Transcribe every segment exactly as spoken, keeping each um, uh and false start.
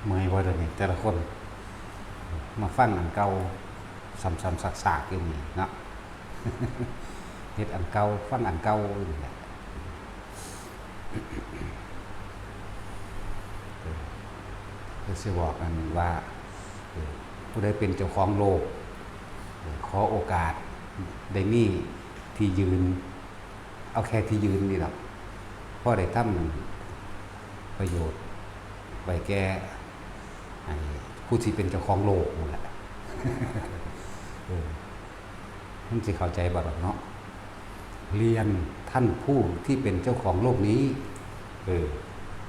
เมื่อยบ่เดี๋ยวนี้แต่ละคน มาฟังอันเก่า ซ้ำๆซากๆอยู่นี่เนาะ เฮ็ดอันเก่า ฟังอันเก่าอยู่นี่แหละ เออ เพิ่นสิบอกกันว่า เออ ผู้ใดเป็นเจ้าของโลก เออ ขอโอกาสได้มีที่ยืน เอาแค่ที่ยืนนี่ล่ะ พอได้ทำประโยชน์ไว้แก่ ไอ้ผู้ที่เป็นเจ้าของโลกนั่นแหละ เออ มันสิเข้าใจบ่ดอกเนาะ เรียนท่านผู้ที่เป็นเจ้าของโลกนี้ เออ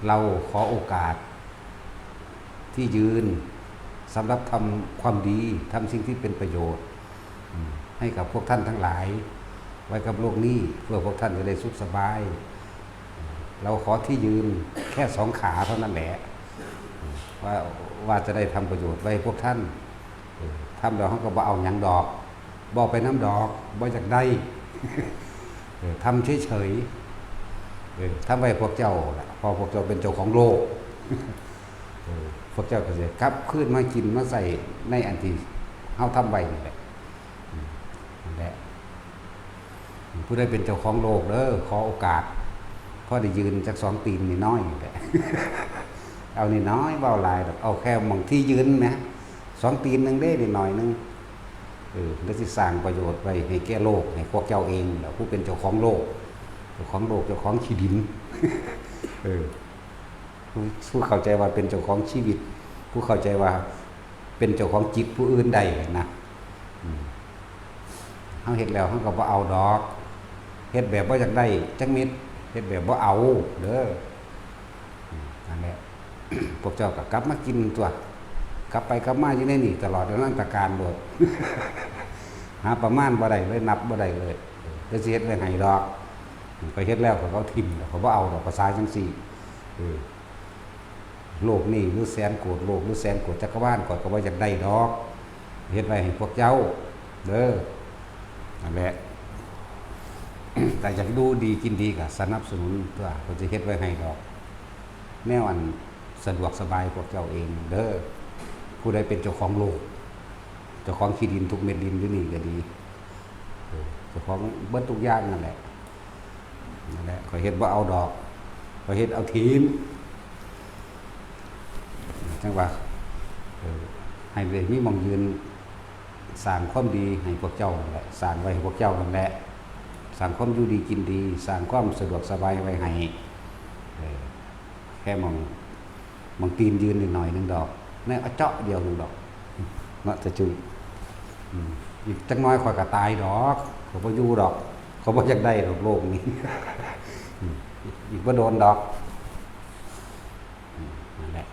เราขอโอกาสที่ยืนสำหรับทำความดี ทำสิ่งที่เป็นประโยชน์ อืม ให้กับพวกท่านทั้งหลาย ไว้กับโลกนี้ เพื่อพวกท่านจะได้สุขสบาย เราขอที่ยืนแค่สองขาเท่านั้นแหละ ว่า ว่าจะได้ทำประโยชน์ไว้ให้พวกท่าน เออ ทำแล้วเฮาก็บ่เอาหยังดอก บ่ไปนำดอก บ่อยากได้ เออ ทำเฉยๆ เออ ทำไว้พวกเจ้าล่ะ เพราะพวกเจ้าเป็นเจ้าของโลก เออ พวกเจ้าก็สิกลับคืนมากินมาใส่ในอันที่เฮาทำไว้นี่แหละ อืม นั่นแหละ ผู้ใดเป็นเจ้าของโลกเด้อ ขอโอกาส พอได้ยืนจักสองตีนนี่น้อยนี่แหละ เอานี่น้อย เว้าหลายดอก เอาแค่หม่องที่ยืนนะ สองตีนหนึ่งเด้ นี่น้อยหนึ่ง เออ แล้วสิสร้างประโยชน์ไว้ให้แก่โลก ให้พวกเจ้าเองแหละ ผู้เป็นเจ้าของโลก เจ้าของโลก เจ้าของขี้ดิน เออ ผู้ ผู้เข้าใจว่าเป็นเจ้าของชีวิต ผู้เข้าใจว่าเป็นเจ้าของจิตผู้อื่นได้นะ อืม เฮาเฮ็ดแล้วเฮาก็บ่เอาดอก เฮ็ดแบบบ่อยากได้จักเม็ด เฮ็ดแบบบ่เอาเด้อ อืม นั่นแหละ พวกเจ้าก็กลับมากินตัว กลับไปกลับมาอยู่ในนี่ตลอดอนันตกาลโลด หาประมาณบ่ได้เลย นับบ่ได้เลย เออ แต่สิเฮ็ดไว้ให้ดอก ข้อยเฮ็ดแล้วข้อยก็เอาถิ่มดอก ข้อยบ่เอาดอก ภาษาจั่งซี้ เออ โลกนี้หรือแสนโกดโลก หรือแสนโกดจักรวาล ข้อยก็บ่อยากได้ดอก เฮ็ดไว้ให้พวกเจ้า เด้อ นั่นแหละ แต่อยากดูดีกินดีก็สนับสนุนตัว เพิ่นสิเฮ็ดไว้ให้ดอก แนวอันสะดวกสบายพวกเจ้าเองเด้อ ผู้ใดเป็นเจ้าของโลก เจ้าของขี้ดินทุกเม็ดดินอยู่นี่ก็ดี เออ เจ้าของเบิดทุกอย่างนั่นแหละ นั่นแหละ ข้อยเฮ็ดบ่เอาดอก ข้อยเฮ็ดเอาถิ่ม จั่งว่า เออ ให้ได้มีหม่องยืน สร้างความดีให้พวกเจ้านั่นแหละ สร้างไว้ให้พวกเจ้านั่นแหละ สร้างความอยู่ดีกินดี สร้างความสะดวกสบายไว้ให้ เออ แค่หม่อง หม่องตีนยืนนิดหน่อยหนึ่งดอก ในอะเจาะเดียวหนึ่งดอก เนาะ ตาจุ้ย อืม อีกจักหน่อยข้อยก็ตายดอก ข้อยบ่อยู่ดอก ข้อยบ่อยากได้ดอกโลกนี้ อืม อีก อีกบ่โดนดอก อืม นั่นแหละ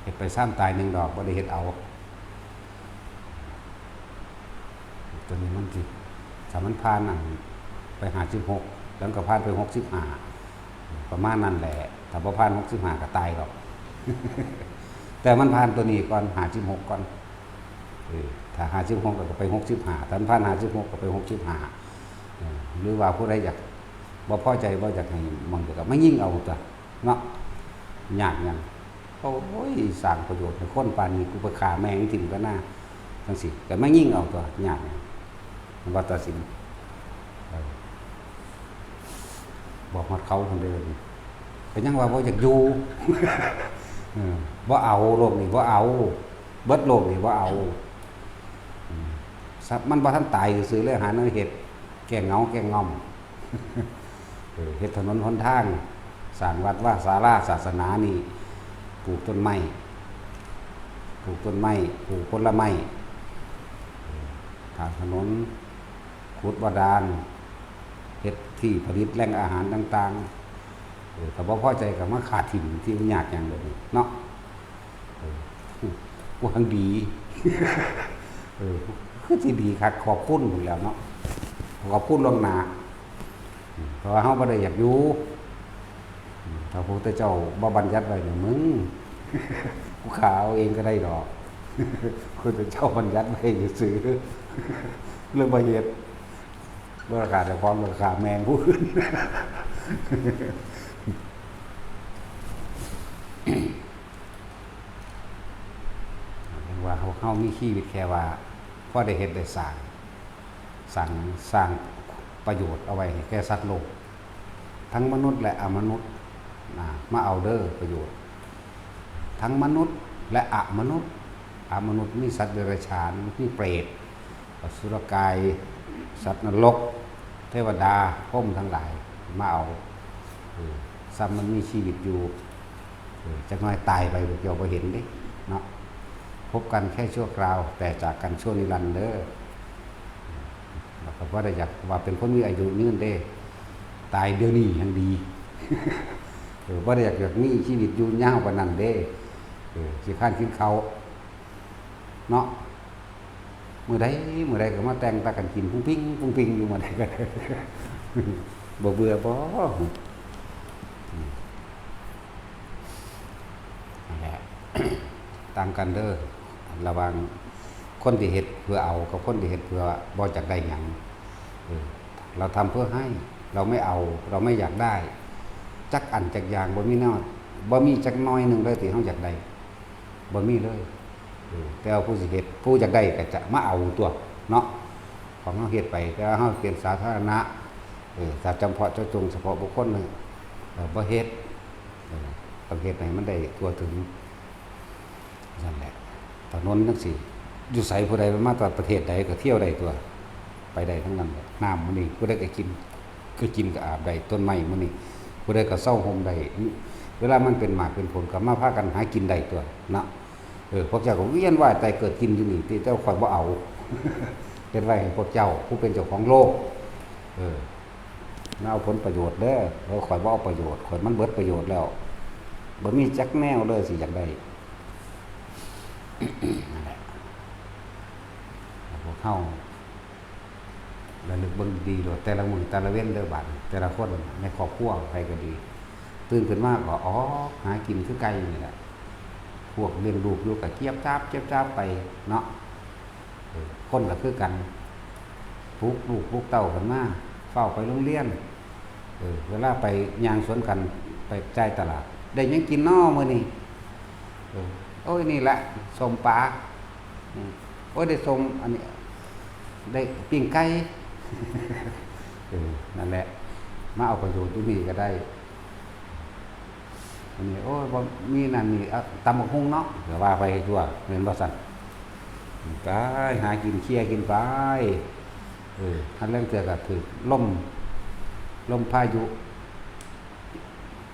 เฮ็ดไปซ้ำตายหนึ่งดอก บ่ได้เฮ็ดเอา ตัวนี้มันสิ ถ้ามันผ่านอันไปห้าสิบหก แล้วก็ผ่านไปหกสิบห้า ประมาณนั้นแหละ ถ้าบ่ผ่านหกสิบห้าก็ตายดอก แต่มันผ่านตัวนี้ก่อน ห้าสิบหกก่อน เออ ถ้าห้าสิบหกแล้วก็ไปหกสิบห้า ถ้ามันผ่านห้าสิบหกก็ไปหกสิบห้า เออ หรือว่าผู้ใดอยาก บ่พอใจ บ่อยากให้หม่องเดียวก็มายิงเอาตัว เนาะ ยากหยัง โอ้ย สร้างประโยชน์ให้คนปานนี้ กูไปฆ่าแม่งถิ่มก็น่า จั่งซี้ ก็มายิงเอาตัวยากหยัง มันว่าตัดสิน เออ บอกฮอดเขาคนเดียวนี่ ก็ยังว่าบ่อยากอยู่ เออ บ่เอาโลกนี้ บ่เอา เบิดโลกนี้ บ่เอา อืม สัตว์มันบ่ทันตายซื่อๆเลย หาแนวเฮ็ด แก้เหงา แก้ง่อม เออ เฮ็ดถนนหนทาง สร้างวัดวาศาลาศาสนานี่ ปลูกต้นไม้ ปลูกต้นไม้ ปลูกผลไม้ เออ ทางถนน ขุดบาดาล เฮ็ดที่ผลิตแหล่งอาหารต่างๆ เออ ถ้าบ่พอใจก็มาฆ่าถิ่มที่มันยากหยังแบบนี้เนาะ เออ หวังดี เออ คือสิดีคัก ขอบคุณพุ้นแหล้วเนาะ ขอบคุณล่วงหน้า อืม เพราะว่าเฮาบ่ได้อยากอยู่ อืม ถ้าพระพุทธเจ้าบ่บัญญัติไว้เนี่ย มึง กูฆ่าเอาเองก็ได้ดอก พระพุทธเจ้าบัญญัติไว้ซื่อๆ เลยบ่เฮ็ด บ่ฆ่าเจ้าของ บ่ฆ่าแม่งผู้อื่น เ เฮามีชีวิตแค่ว่าพอได้เฮ็ดได้สร้าง สร้าง สร้างประโยชน์เอาไว้ให้แก่สัตว์โลก ทั้งมนุษย์และอมนุษย์นะ มาเอาเด้อประโยชน์ ทั้งมนุษย์และอมนุษย์ อมนุษย์มีสัตว์เดรัจฉาน มีเปรต อสุรกาย สัตว์นรก เทวดา พรหมทั้งหลาย มาเอา เออ ซ้ำมันมีชีวิตอยู่ เออ จักหน่อยตายไป พวกเจ้าบ่เห็นเด้ เนาะ พบกันแค่ชั่วคราว แต่จากกันชั่วนิรันดร์เด้อ แล้วก็บ่ได้อยากว่าเป็นคนมีอายุยืนเด้ ตายเดี๋ยวนี้ยังดี เออ บ่ได้อยาก อยากมีชีวิตอยู่ยาวกว่านั้นเด้ เออ ขี้คร้านกินข้าว เนาะ มื้อใด มื้อใดก็มาแต่งตากันกินพุ้งพิ้งพุ้งพิ้งอยู่มื้อใดก็ได้ บ่เบื่อบ่ อืม นั่นแหละ ต่างกันเด้อ ระหว่างคนที่เฮ็ดเพื่อเอากับคนที่เฮ็ดเพื่อบ่อยากได้หยัง เออ เราทำเพื่อให้ เราไม่เอา เราไม่อยากได้ จักอันจักอย่างบ่มีแนว บ่มีจักหน่อยหนึ่งเลยที่เราอยากได้ บ่มีเลย เออ แต่ว่าผู้สิเฮ็ด ผู้อยากได้ก็จะมาเอาตัวเนาะ ของเราเฮ็ดไป แต่ว่าเราเป็นสาธารณะ เออ ถ้าจำเพาะเจาะจงเฉพาะบุคคลนี่ เออ บ่เฮ็ด เออ ต้องเฮ็ดให้มันได้ทั่วถึง นั่นแหละ ถนนจั่งซี้ อยู่ไสผู้ใดมาจากประเทศใดก็เที่ยวได้ตัว ไปได้ทั้งนั้นแหละ น้ำมื้อนี้ผู้ใดก็กิน ก็กินก็อาบได้ ต้นไม้มื้อนี้ผู้ใดก็เซาห่มได้ เวลามันเป็นหมากเป็นผลก็มาพากันหากินได้ตัวเนาะ เออ พวกเจ้าก็เวียนว่ายตายเกิดกินอยู่นี่ แต่เจ้าข้อยบ่เอา เฮ็ดไว้ให้พวกเจ้าผู้เป็นเจ้าของโลก เออ มาเอาผลประโยชน์เด้อ เออ ข้อยบ่เอาประโยชน์ ข้อยมันเบิดประโยชน์แล้ว บ่มีจักแนวเลยสิอยากได้ นั่นแหละ พวกเฮาระลึกเบิ่งดีโลด แต่ละมื้อแต่ละเว็นเด้อบาดนี้ แต่ละคนในครอบครัวไผก็ดี ตื่นขึ้นมาก็ออกหากินคือไก่นี่แหละ พวกเลี้ยงลูกอยู่ก็เจี๊ยบจ๊าบเจี๊ยบจ๊าบไปเนาะ เออ คนก็คือกัน ปลุกลูกปลุกเต้าขึ้นมา ฟ้าวไปโรงเรียน เออ เวลาไปย่างสวนกัน ไปจ่ายตลาด ได้หยังกินน้อมื้อนี้ เออ โอ้ย นี่แหละ ส้มปลา อืม โอ้ย ได้ส้ม อันนี้ ได้ปิ้งไก่ เออ นั่นแหละ มาเอาประโยชน์อยู่นี่ก็ได้ อันนี้ โอ้ย บ่มีนั่นนี่ อ่ะ ตำบักหุ่งเนาะ ก็ว่าไปทั่ว แม่นบ่ซั่น ไปหากินเคลียร์กินไป เออ คันลางเทื่อก็ถืกลม ลมพายุ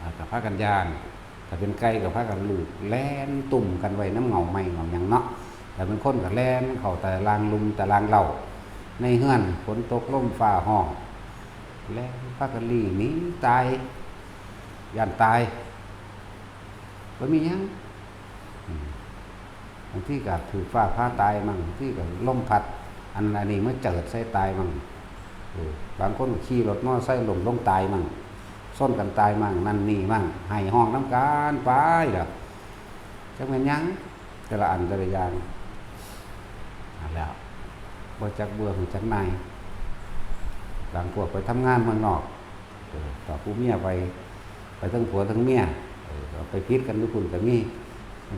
อ่า ก็พากันย่าน ถ้าเป็นไก่ก็พากันลูกแล่นตุ่มกันไว้นำเงาไม้เงาหยังเนาะ ถ้าเป็นคนก็แล่นเข้าตารางลุ่มตารางเหล้า ในเฮือนฝนตกลมฟ้าฮ้อง แล่นพากันลี้หนีตาย ย่านตาย บ่มีหยัง อืม บางทีก็ถืกฟ้าผ่าตายมั่ง บางทีก็ลมพัด อัน อันนี้มาเจิดใส่ตายมั่ง เออ บางคนก็ขี่รถมอเตอร์ไซค์ล้มลงตายมั่ง ชนกันตายมั่ง นั่นนี่มั่ง ไห้ฮ้องนำกันไปล่ะ จักแม่นหยัง แต่ละอันแต่ละอย่าง นั่นแหละ บ่จักเบื่อ บ่จักหน่าย บางพวกไปทำงานเมืองนอก เออ ต่อผู้เมียไป ไปทั้งผัวทั้งเมีย เออ ไปผิดกันอยู่พุ้นก็มี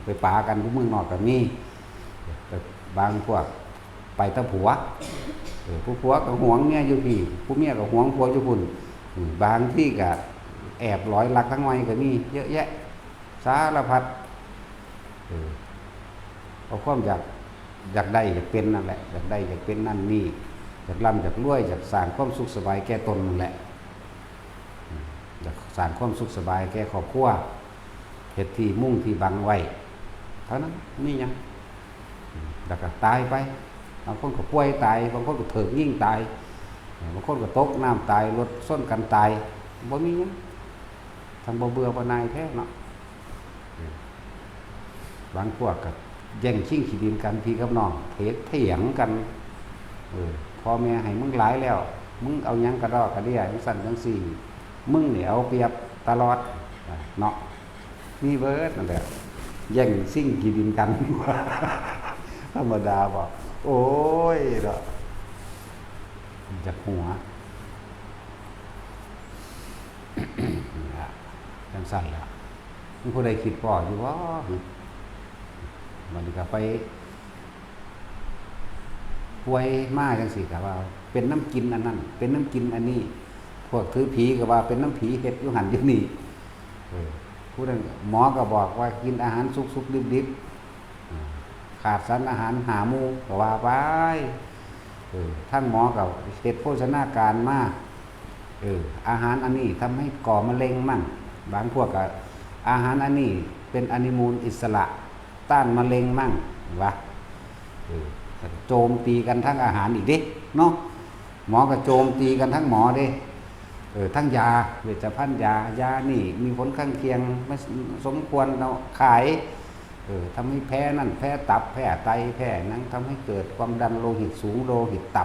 ไปปากันอยู่เมืองนอกก็มี แต่บางพวกไปแต่ผัว เออ ผู้ผัวก็หวงเมียอยู่พี้ ผู้เมียก็หวงผัวอยู่พุ้น อืม บางทีก็แอบลอยหลักหลังไมค์ก็มี เยอะแยะ สารพัด เออ เอาความอยาก อยากได้อยากเป็นนั่นแหละ อยากได้อยากเป็นนั่นนี่ อยากร่ำอยากรวย อยากสร้างความสุขสบายแก่ตนนั่นแหละ อืม อยากสร้างความสุขสบายแก่ครอบครัว เฮ็ดที่มุงที่บังไว้ เท่านั้น มีหยัง อืม แล้วก็ตายไป บางคนก็ป่วยตาย บางคนก็ถืกยิงตาย บางคนก็ตกน้ำตาย รถชนกันตาย บ่มีหยัง ทั้งบ่เบื่อบ่หน่ายแท้เนาะ อืม บางพวกก็แย่งชิงขี้ดินกัน พี่กับน้อง เถียง เถียงกัน เออ พ่อแม่ให้มึงหลายแล้ว มึงเอาหยังกระดอกกระเดี้ยจั่งซั้นจั่งซี้ มึงนี่เอาเปรียบตลอด เนาะ มีเบิดนั่นแหละ แย่งชิงขี้ดินกัน ธรรมดาบ่ โอ้ยเนาะ อยากหัว นั่นล่ะ จั่งซั้นล่ะ มีผู้ใดคิดพ้ออยู่บ่ บัดนี้ก็ไป ป่วยมาจังซี่ก็ว่าเป็นนำกินอันนั้น เป็นนำกินอันนี้ พวกถือผีก็ว่าเป็นนำผีเฮ็ดอยู่หั่นอยู่นี่ เออ ผู้นั้นหมอก็บอกว่ากินอาหารสุกๆ ดิบๆ อ่า ขาดสารอาหารห้าหมู่ก็ว่าไป เออ ทางหมอก็เฮ็ดโภชนาการมา เออ อาหารอันนี้ทำให้ก่อมะเร็งมั่ง บางพวกก็อาหารอันนี้เป็นอนุมูลอิสระ ต้านมะเร็งมั่ง วะ เออ โจมตีกันทั้งอาหารอีกเด้ เนาะ หมอก็โจมตีกันทั้งหมอเด้ เออ ทั้งยา เวชภัณฑ์ยา ยานี่มีผลข้างเคียง ไม่สมควรเอาขาย เออ ทำให้แพ้นั่น แพ้ตับ แพ้ไต แพ้หยัง ทำให้เกิดความดันโลหิตสูง โลหิตต่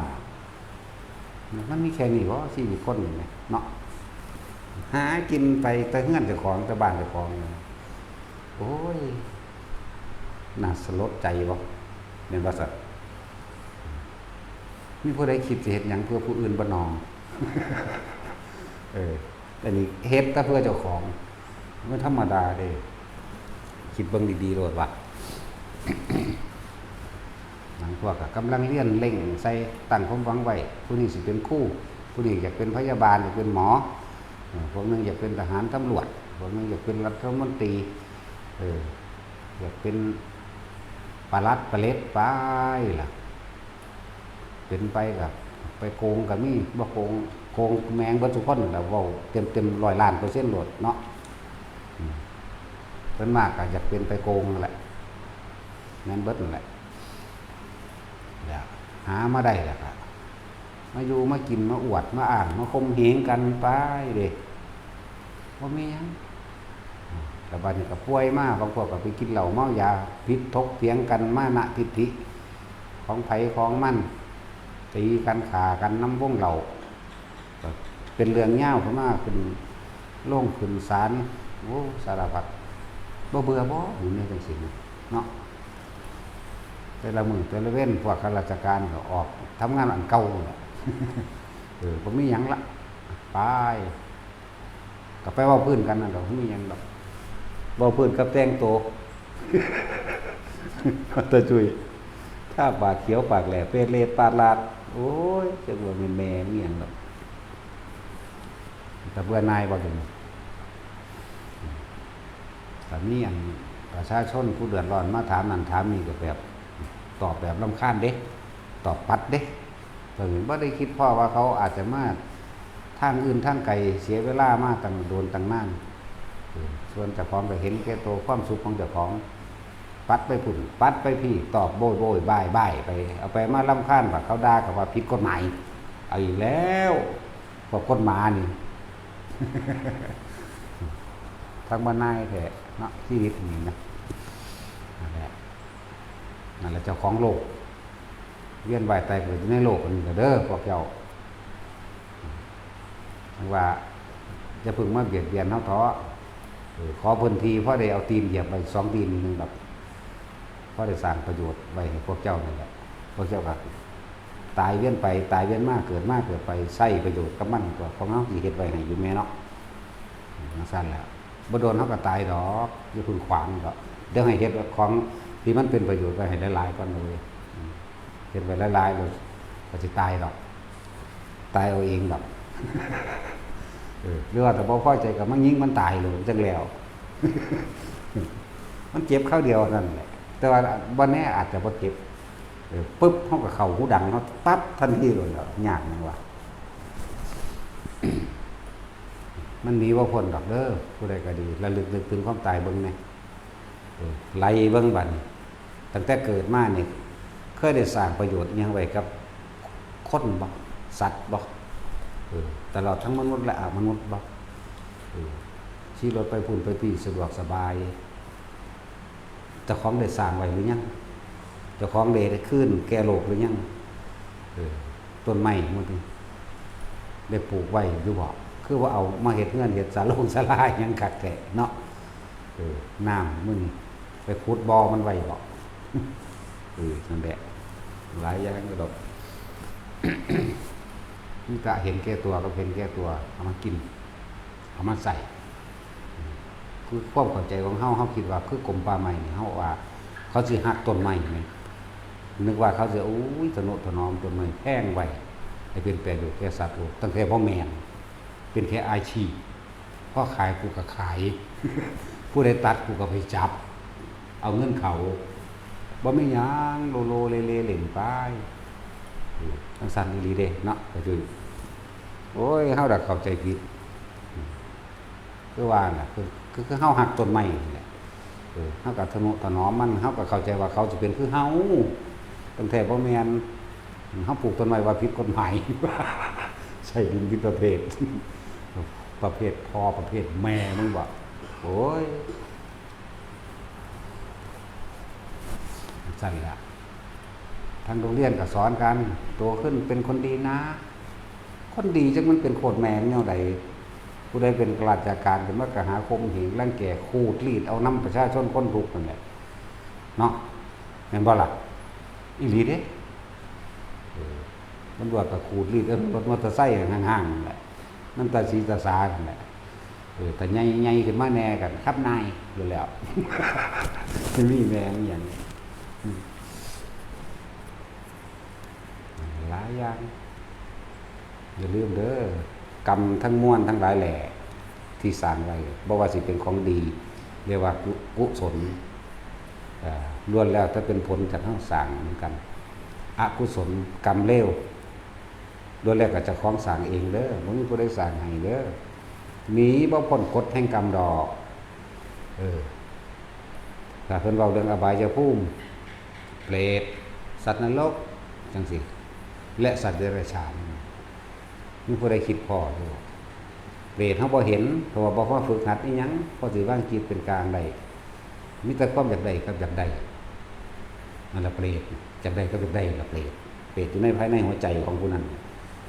ำ มันมีแค่นี้บ่ ชีวิตคนนี่แหม เนาะ หากินไปแต่เฮือนเจ้าของ แต่บ้านเจ้าของนี่ โอ้ย น่าสลดใจบ่ แม่นบ่ซั้น มีผู้ใดคิดสิเฮ็ดหยังเพื่อผู้อื่นบ่นอ เออ อันนี้เฮ็ดแต่เพื่อเจ้าของ มันธรรมดาเด้ คิดเบิ่งดีๆ โลดว่า บางพวกก็กำลังเรียนเร่งใส่ ตั้งความหวังไว้ ผู้นี้สิเป็นครู ผู้นี้อยากเป็นพยาบาล อยากเป็นหมอ เออ พวกหนึ่งอยากเป็นทหารตำรวจ พวกหนึ่งอยากเป็นรัฐมนตรี เออ อยากเป็นปลัดปเล็ดไปล่ะ เป็นไปก็ไปโกงก็มี บ่โกง โกงแม่งเบิดทุกคนนั่นแหละ เว้าเต็มๆ ร้อยล้านเปอร์เซ็นต์โลดเนาะ อืม ส่วนมากก็อยากเป็นไปโกงนั่นแหละ แม่นเบิดนั่นแหละ แล้วหามาได้แล้วก็มาอยู่มากิน มาอวดมาอ้าง มาข่มเหงกันไปเด้ บ่มีหยัง แล้วบัดนี้ก็ป่วยมา บางพวกก็ไปกินเหล้าเมายา ผิดถกเถียงกัน มานะทิฐิ ของไผของมัน ตีกัน ฆ่ากันนำวงเหล้า ก็เป็นเรื่องยาวขึ้นมา ขึ้นโรงขึ้นศาล โอ้ สารพัด บ่เบื่อบ่ อยู่ในจังซี่นะ เนาะ แต่ละมื้อแต่ละเว็น พวกข้าราชการก็ออกทำงานอันเก่านั่นแหละ เออ บ่มีหยังละ ไป ก็ไปเว้าพื้นกันนั่นดอก บ่มีหยังดอก เว้าพื้นกับแต่งโต ตาจุ้ย ทาปากเขียวปากแหล่ เปรตเลดปาดลาด โอ้ย จักว่าแม่นแม่มีหยังดอก แต่เบื่อหน่ายบ่เดี๋ยวนี้ แต่มีอันประชาชนผู้เดือดร้อนมาถามนั่นถามนี่ก็แบบ ตอบแบบรำคาญเด้ ตอบปัดเด้ แต่บ่ได้คิดพ้อว่าเขาอาจจะมาทางอื่นทางไกล เสียเวลามาตั้งโดนตั้งนาน เออ ส่วนเจ้าของก็เห็นแก่ตัว ความสุขของเจ้าของ ปัดไปพุ้น ปัดไปพี้ ตอบโบยโบยบายบายไป เอาไปมารำคาญ บัดเขาด่าก็ว่าผิดกฎหมาย เอาอีกแล้ว พวกคนหมานี่ ทั้งบ้านนายแท้เนาะ ชีวิตนี่นะ นั่นแหละ นั่นแหละเจ้าของโลก เวียนว่ายตายเกิดอยู่ในโลกอันนี้ก็เด้อพวกเจ้า ว่าอย่าเพิ่งมาเบียดเบียนเฮาเถาะ เออ ขอพื้นที่พอได้เอาตีนเหยียบไปสองตีนหนึ่งดอก พอได้สร้างประโยชน์ไว้ให้พวกเจ้านั่นแหละ พวกเจ้าก็ตายเวียนไป ตายเวียนมา เกิดมาเกิดไป ใช้ประโยชน์กับมัน ก็ของเฮาสิเฮ็ดไว้ให้อยู่แม่เนาะ จังซั่นแหละ บ่โดนเฮาก็ตายดอก อย่าเพิ่งขวางดอก เดี๋ยวให้เฮ็ดของที่มันเป็นประโยชน์ไว้ให้หลายๆ ก่อนเลย อืม เฮ็ดไว้หลายๆ แล้วก็สิตายดอก ตายเอาเองดอก เออ หรือว่าถ้าบ่พอใจก็มายิงมันตายโลดจั่งแล้ว มันเจ็บคราวเดียวนั่นแหละ แต่ว่าบ่แน่อาจจะบ่เจ็บ เออ ปึ๊บ เฮาก็เข้าหูดังเฮาปั๊บทันทีโลดแล้ว ยากหยังวะ มันหนีบ่พ้นดอกเด้อ ผู้ใดก็ดี ระลึกนึกถึงความตายเบิ่งแหน่ เออ ไล่เบิ่งบัดนี้ ตั้งแต่เกิดมานี่ เคยได้สร้างประโยชน์อิหยังไว้กับคนบ่ สัตว์บ่ เออ ตลอดทั้งมนุษย์และอมนุษย์บ่ เออ ขี่รถไปพุ้นไปพี้ สะดวกสบาย เจ้าของได้สร้างไว้หรือยัง เจ้าของได้ ได้คืนแก่โลกหรือยัง เออ ต้นไม้มื้อนี้ได้ปลูกไว้อยู่บ่ คือว่าเอามาเฮ็ดเฮือนเฮ็ดศาลงศาลาหยังคักแท้เนาะ เออ น้ำมื้อนี้ไปขุดบ่อมันไว้บ่ เออ นั่นแหละ หลายอย่างก็ดอก มีแต่เห็นแก่ตัวกับเห็นแก่ตัว เอามากิน เอามาใส่ คือความเข้าใจของเฮา เฮาคิดว่าคือกรมป่าไม้นี่ เฮาว่าเขาสิหักต้นไม้แหม นึกว่าเขาสิ โอ้ย ทะนุถนอมต้นไม้แพงไว้ ให้เป็นประโยชน์แก่สัตว์โลก ตั้งแต่บ่แม่น เป็นแค่อาชีพ พอขายกูก็ขาย ผู้ใดตัดกูก็ไปจับ เอาเงินเขา บ่มีหยัง โลโลเลเลเล่นไป จั่งซั้นอีหลีเด้เนาะ ก็คือ โอ้ย เฮาละเข้าใจผิด คือว่าน่ะ คือ คือ คือเฮาฮักต้นไม้นี่แหละ เออ เฮาก็ทะนุถนอมมัน เฮาก็เข้าใจว่าเขาสิเป็นคือเฮา ตั้งแต่บ่แม่น เฮาปลูกต้นไม้ว่าผิดกฎหมาย ใช้ดินผิดประเภท ประเภทพ่อประเภทแม่มึงบ่ โอ้ย จั่งซั้นล่ะ ทางโรงเรียนก็สอนกัน โตขึ้นเป็นคนดีนะ คนดีจักมันเป็นโคตรแม่นแนวใด ผู้ใดเป็นข้าราชการขึ้นมาก็หาข่มเหงรังแก ขูดรีดเอานำประชาชนคนทุกข์นั่นแหละ เนาะ แม่นบ่ล่ะ อีหลีเด้ เออ ตำรวจก็ขูดรีดเอารถมอเตอร์ไซค์ห่างๆนั่นแหละ มันตาสีตาสานั่นแหละ เออ แต่ใหญ่ๆขึ้นมาแน่กัน ครับนาย อยู่แล้ว มีแม่งอย่างนี้ อืม หลายอย่าง อย่าลืมเด้อ กรรมทั้งมวลทั้งหลายแหละ ที่สร้างไว้ บ่ว่าสิเป็นของดี เรียกว่ากุ กุศล เอ่อ ล้วนแล้วแต่เป็นผลจากเฮาสร้างเหมือนกัน อกุศลกรรมเลว ล้วนแล้วก็เจ้าของสร้างเองเด้อ บ่มีผู้ใดสร้างให้เด้อ หนีบ่พ้นกฎแห่งกรรมดอก เออ ถ้าเพิ่นเว้าเรื่องอบายภูมิ เปรต สัตว์นรก จั่งซี้ และสัตว์เดรัจฉาน มีผู้ใดคิดพ้ออยู่ เปรตเฮาบ่เห็น เพราะว่าบ่มาฝึกหัดอิหยัง พอสิวางจิตเป็นกลางได้ มีแต่ความอยากได้กับอยากได้ นั่นล่ะเปรต อยากได้กับอยากได้ล่ะเปรต เปรตอยู่ในภายในหัวใจของผู้นั้น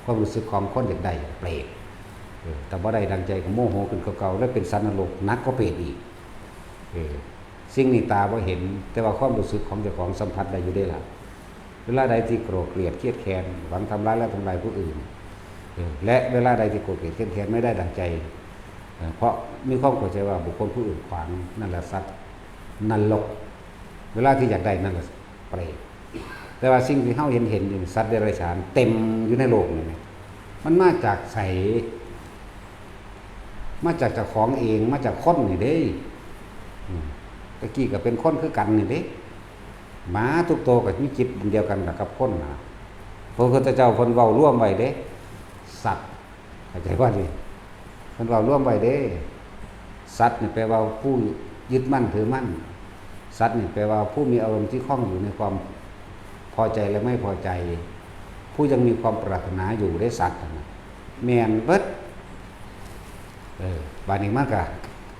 ความรู้สึกของคนอยากได้เปรต เออ แต่บ่ได้ดังใจก็โมโหขึ้นกว่าเก่า แล้วเป็นสัตว์นรกหนักกว่าเปรตอีก เออ สิ่งนี้ตาบ่เห็น แต่ว่าความรู้สึกของเจ้าของสัมผัสได้อยู่เด้ล่ะ เวลาใดที่โกรธเกลียดเครียดแค้น หวังทำร้ายและทำลายผู้อื่น เออ และเวลาใดที่โกรธเกลียดเครียดแค้นไม่ได้ดังใจ เออ เพราะมีความเข้าใจว่าบุคคลผู้อื่นขวาง นั่นแหละสัตว์นรก เวลาที่อยากได้นั่นแหละเปรต แต่ว่าสิ่งที่เฮาเห็นเห็นอยู่นี่ สัตว์เดรัจฉานเต็มอยู่ในโลกนี่นะ มันมาจากไส มาจากเจ้าของเอง มาจากคนนี่เด้ อืม ตะกี้ก็เป็นคนคือกันนี่เด้ หมาทุกตัวก็มีจิตเดียวกันกับคนนะ พระพุทธเจ้าเพิ่นเว้ารวมไว้เด้ สัตว์ เข้าใจบ่นี่ เพิ่นเว้ารวมไว้เด้ สัตว์นี่แปลว่าผู้ยึดมั่นถือมั่น สัตว์นี่แปลว่าผู้มีอารมณ์ที่คล่องอยู่ในความพอใจและไม่พอใจ ผู้ยังมีความปรารถนาอยู่เด้ สัตว์นั่นน่ะ แม่นเบิด เออ บาดนี้มันก็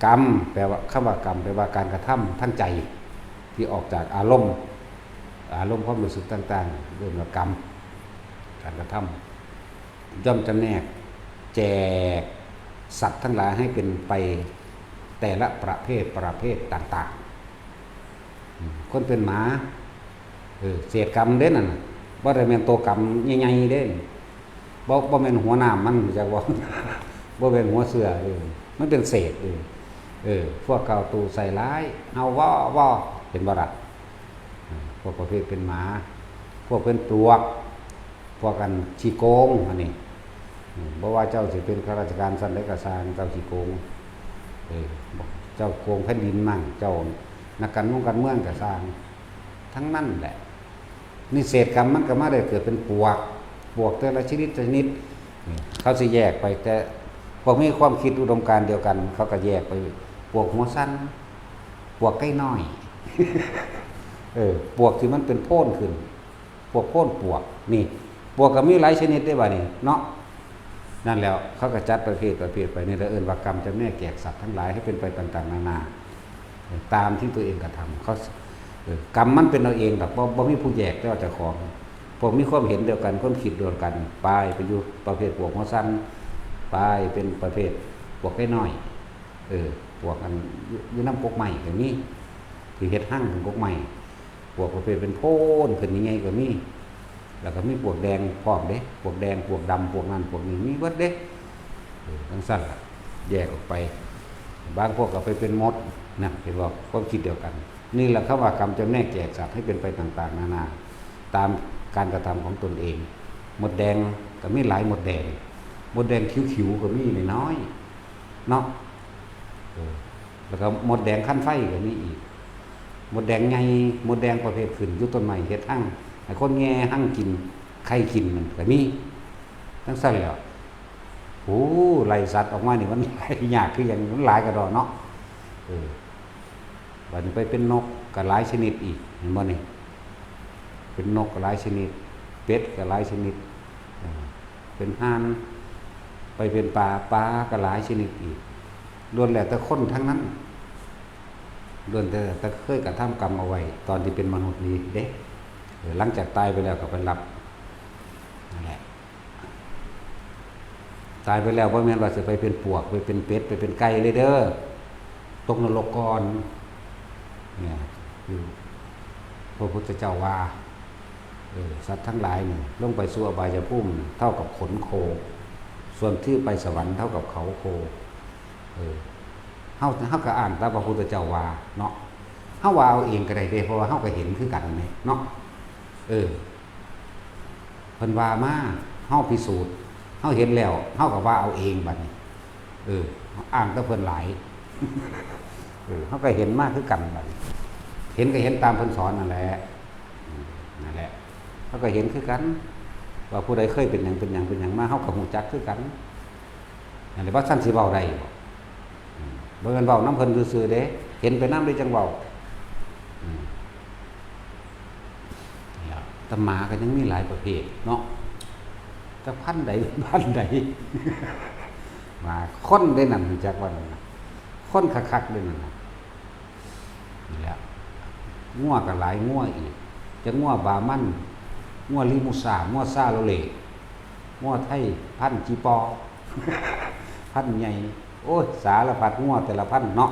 กรรม แปลว่า คำว่ากรรม แปลว่าการกระทำทางใจ ที่ออกจากอารมณ์ อารมณ์ความรู้สึกต่างๆ เรียกว่ากรรม การกระทำ ย่อมจำแนก แจกสัตว์ทั้งหลายให้เป็นไปแต่ละประเภท ประเภทต่างๆ อืม คนเป็นหมา เออ เศษกรรมเด้นั่นน่ะ บ่ได้แม่นตัวกรรมใหญ่ๆเด้ บ่ บ่แม่นหัวหนามมัน รู้จักบ่ บ่แม่นหัวเสือ เออ มันเป็นเศษ เออ เออ พวกเก่าตู่ใส่ร้าย เฮาว่อว่อ เห็นบ่ล่ะ เออ พวกประเภทเป็นหมา พวกเป็นปลวก พวกอันขี้โกง อันนี้ อืม บ่ว่าเจ้าสิเป็นข้าราชการชั้นใดก็ซ่าง เจ้าขี้โกง เออ เจ้าโกงแผ่นดินมั่ง เจ้านักการเมือง การเมืองก็ซ่าง ทั้งนั้นแหละ นี่เศษกรรมมันก็มาได้เกิดเป็นปลวก ปลวกแต่ละชนิดชนิด นี่ เขาสิแยกไป แต่พวกมีความคิดอุดมการณ์เดียวกัน เขาก็แยกไป ปลวกหัวสั้น ปลวกไก่น้อย เออ ปลวกที่มันเป็นโพนขึ้น พวกโพนปลวก นี่ ปลวกก็มีหลายชนิดได้บ่านี่เนาะ นั่นแหล้ว เขาก็จัดประเภทประเภทไป นี่แหละเอิ้นว่ากรรมจำแนกแจกสัตว์ทั้งหลายให้เป็นไปต่างๆนานา ตามที่ตัวเองกระทำ เขา เออ กรรมมันเป็นเอาเองดอก บ่ บ่มีผู้แยก แต่ว่าเจ้าของ พวกมีความเห็นเดียวกัน ความคิดเดียวกัน ไป ไปอยู่ประเภทปลวกหัวสั้น ไปเป็นประเภทปลวกไก่น้อย เออ ปลวกอันอยู่ อยู่นำกกไม้ก็มี ที่เฮ็ดฮังเป็นกกไม้ ปลวกประเภทเป็นโพนขึ้นใหญ่ๆก็มี แล้วก็มีปลวกแดงพร้อมเด้ ปลวกแดง ปลวกดำ ปลวกนั่น ปลวกนี้ มีเบิดเด้ เออ จั่งซั้นล่ะ แยกออกไป บางพวกก็ไปเป็นมด นะ เห็นบ่ ความคิดเดียวกัน นี่แหละคำว่ากรรมจำแนกแจกสัตว์ให้เป็นไปต่างๆนานา ตามการกระทำของตนเอง มดแดงก็มีหลายมดแดง มดแดงคิ้วๆก็มีน้อยๆเนาะ เออ แล้วก็มดแดงคันไฟก็มีอีก มดแดงใหญ่ มดแดงประเภทขึ้นอยู่ต้นไม้เฮ็ดฮัง ให้คนแย่ฮังกิน ไข่กินนั่นก็มี จั่งซั้นแหล้ว โอ้ ไล่สัตว์ออกมานี่มันไล่ยากคือหยัง มันหลายกะด้อเนาะ เออ บัดนี้ไปเป็นนกก็หลายชนิดอีก เห็นบ่นี่ เป็นนกก็หลายชนิด เป็ดก็หลายชนิด เออ เป็นห่าน ไปเป็นปลา ปลาก็หลายชนิดอีก ล้วนแล้วแต่คนทั้งนั้น ล้วนแต่ แต่เคยกระทำกรรมเอาไว้ ตอนที่เป็นมนุษย์นี่เด้ เออ หลังจากตายไปแล้วก็ไปรับ นั่นแหละ ตายไปแล้วบ่แม่นว่าสิไปเป็นปวก ไปเป็นเป็ด ไปเป็นไก่เลยเด้อ ตกนรกก่อน เนี่ย คือพระพุทธเจ้าว่า เออ สัตว์ทั้งหลายนี่ ลงไปสู่อบายภูมินี่ เท่ากับขนโค ส่วนที่ไปสวรรค์เท่ากับเขาโค เออ เฮา เฮาก็อ้างตามพระพุทธเจ้าว่าเนาะ เฮาว่าเอาเองก็ได้เด้ เพราะว่าเฮาก็เห็นคือกันแหมเนาะ เออ เพิ่นว่ามา เฮาพิสูจน์ เฮาเห็นแล้ว เฮาก็ว่าเอาเองบัดนี้ เออ อ้างแต่เพิ่นหลาย เออ เฮาก็เห็นมาคือกันบัดนี้ เห็นก็เห็นตามเพิ่นสอนนั่นแหละ อืม นั่นแหละ เฮาก็เห็นคือกัน ว่าผู้ใดเคยเป็นหยัง เป็นหยัง เป็นหยังมา เฮาก็ฮู้จักคือกัน นั่นแหละ ว่าซั่นสิเว้าได้บ่ อืม บ่แม่นเว้านำเพิ่นซื่อๆเด้ เห็นไปนำเด้จั่งเว้า อืม นี่ล่ะ แต่หมาก็ยังมีหลายประเภทเนาะ จักพันธุ์ใด พันธุ์ใด หมา คนเด้นั่น รู้จักว่านั่นน่ะ คนคักๆเด้นั่นน่ะ นี่แหละ งัวก็หลาย งัวอีก จักงัวบราหมัน งัวลีมูซ่า งัวซาโลเล งัวไทย พันธุ์จีปอ พันธุ์ใหญ่ โอ้ย สารพัดงัวแต่ละพันธุ์เนาะ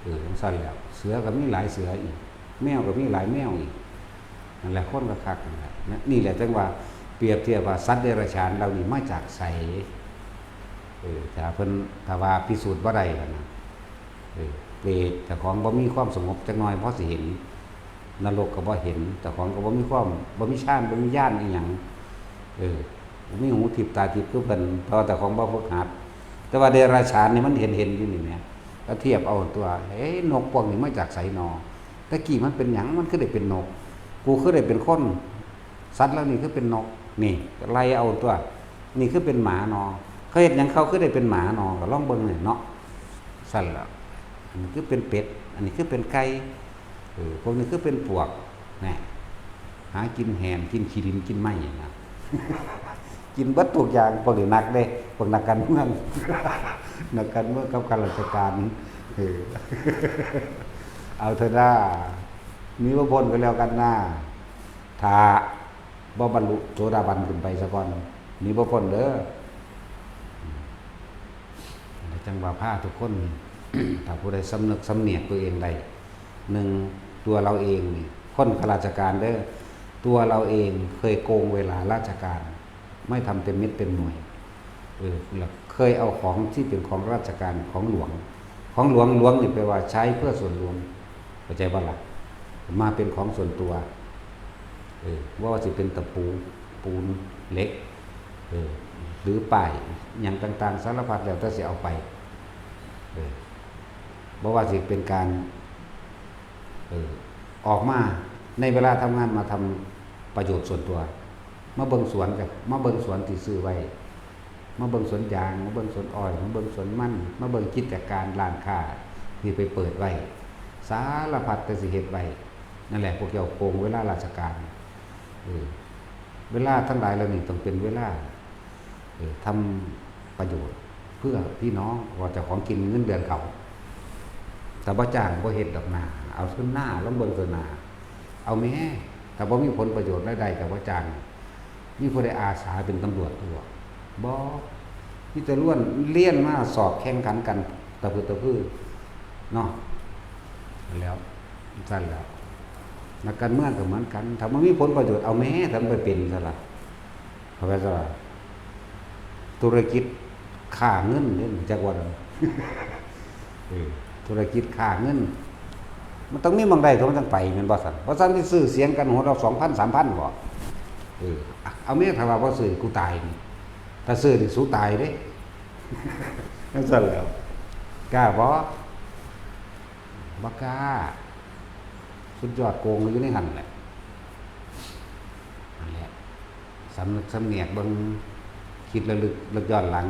เออ จั่งซั้นแหล้ว เสือก็มีหลายเสืออีก แมวก็มีหลายแมวอีก นั่นแหละ คนก็คักนั่นแหละ นะ นี่แหละจั่งว่า เปรียบเทียบว่าสัตว์เดรัจฉานเหล่านี้มาจากไส เออ ถ้าเพิ่น ถ้าว่าพิสูจน์บ่ได้แล้วนะ เออ เปรต เจ้าของบ่มีความสงบจักหน่อย พอสิเห็น นรกก็บ่เห็น เจ้าของก็บ่มีความ บ่มีฌาน บ่มีญาณอิหยัง เออ บ่มีหูทิพย์ตาทิพย์คือเพิ่น เพราะว่าเจ้าของบ่ฝึกหัด แต่ว่าเดรัจฉานนี่มันเห็นๆอยู่นี่แหม ก็เทียบเอาตั๊ว เอ๊ะ นกพวกนี้มาจากไสนอ แต่กี้มันเป็นหยัง มันคือได้เป็นนก กูคือได้เป็นคน สัตว์เหล่านี้คือเป็นนก นี่ ก็ไล่เอาตั๊ว นี่คือเป็นหมาหนอ เขาเฮ็ดหยังเขาคือได้เป็นหมาหนอ ก็ลองเบิ่งนี่เนาะ ซั่นล่ะ อันนี้คือเป็นเป็ด อันนี้คือเป็นไก่ เออ พวกนี้คือเป็นปวก แหน่ หากินแหน กินขี้ดิน กินไม้นะ กินเบิดทุกอย่าง พวกนี้นักเด้ พวกนักการเมือง นักการเมืองกับข้าราชการ เออ เอาเถอะนะ หนีบ่พ้นก็แล้วกันนะ ถ้าบ่บรรลุโสดาบันขึ้นไปซะก่อน หนีบ่พ้นเด้อ จั่งว่าพาทุกคน ถ้าผู้ใดสำนึกสำเนียกตัวเองได้ หนึ่ง ตัวเราเองนี่ คนข้าราชการเด้อ ตัวเราเองเคยโกงเวลาราชการ ไม่ทำเต็มเม็ดเต็มหน่วย เออ แล้วเคยเอาของที่เป็นของราชการ ของหลวง ของหลวง หลวงนี่แปลว่าใช้เพื่อส่วนรวม เข้าใจบ่ล่ะ มาเป็นของส่วนตัว เออ บ่ว่าสิเป็นตะปู ปูน เหล็ก เออ หรือป้าย หยังต่างๆ สารพัดแล้วแต่สิเอาไป เออ บ่ว่าสิเป็นการ เออ ออกมาในเวลาทำงานมาทำประโยชน์ส่วนตัว มาเบิ่งสวนกับ มาเบิ่งสวนที่ซื้อไว้ มาเบิ่งสวนยาง มาเบิ่งสวนอ้อย มาเบิ่งสวนมัน มาเบิ่งกิจการร้านค้าที่ไปเปิดไว้ สารพัดแต่สิเฮ็ดไว้ นั่นแหละ พวกเจ้าโกงเวลาราชการ เออ เวลาทั้งหลายเหล่านี้ต้องเป็นเวลา เออ ทำประโยชน์เพื่อพี่น้อง ว่าเจ้าของกินเงินเดือนเขา แต่บ่จ้างบ่เฮ็ดดอกนา เอาเทิงหน้า ลองเบิ่งเทิงหน้า เอาแหม แต่บ่มีผลประโยชน์รายได้ แต่บ่จ้าง มีผู้ใดอาสาเป็นตำรวจตัว บ่ มีแต่ล้วนเรียนมาสอบแข่งขันกัน ตะพึดตะพือ เนาะ แล้ว ซั่นแล้ว นักการเมืองก็เหมือนกัน ถ้ามันมีผลประโยชน์ เอาแหม ถ้ามันไปเป็นซะล่ะ เข้าไปซะล่ะ ธุรกิจฆ่าเงินเด้ จักว่า เออ ธุรกิจฆ่าเงิน มันต้องมีหม่องใดตัวมันต้องไปแม่นบ่ซั่น บ่ซั่นสิซื้อเสียงกันหัวละสองพัน สามพัน บ่ เออ เอาแม่ ถ้าว่าบ่ซื้อกูตายนี่ ถ้าซื้อนี่สูตายเด้ จั่งซั่นแหล้ว กล้าบ่ บ่กล้า สุดยอดโกงอยู่ในหั่นแหละ นั่นแหละ สำนึกสำเนียกเบิ่ง คิดระลึกระลึกย้อนหลัง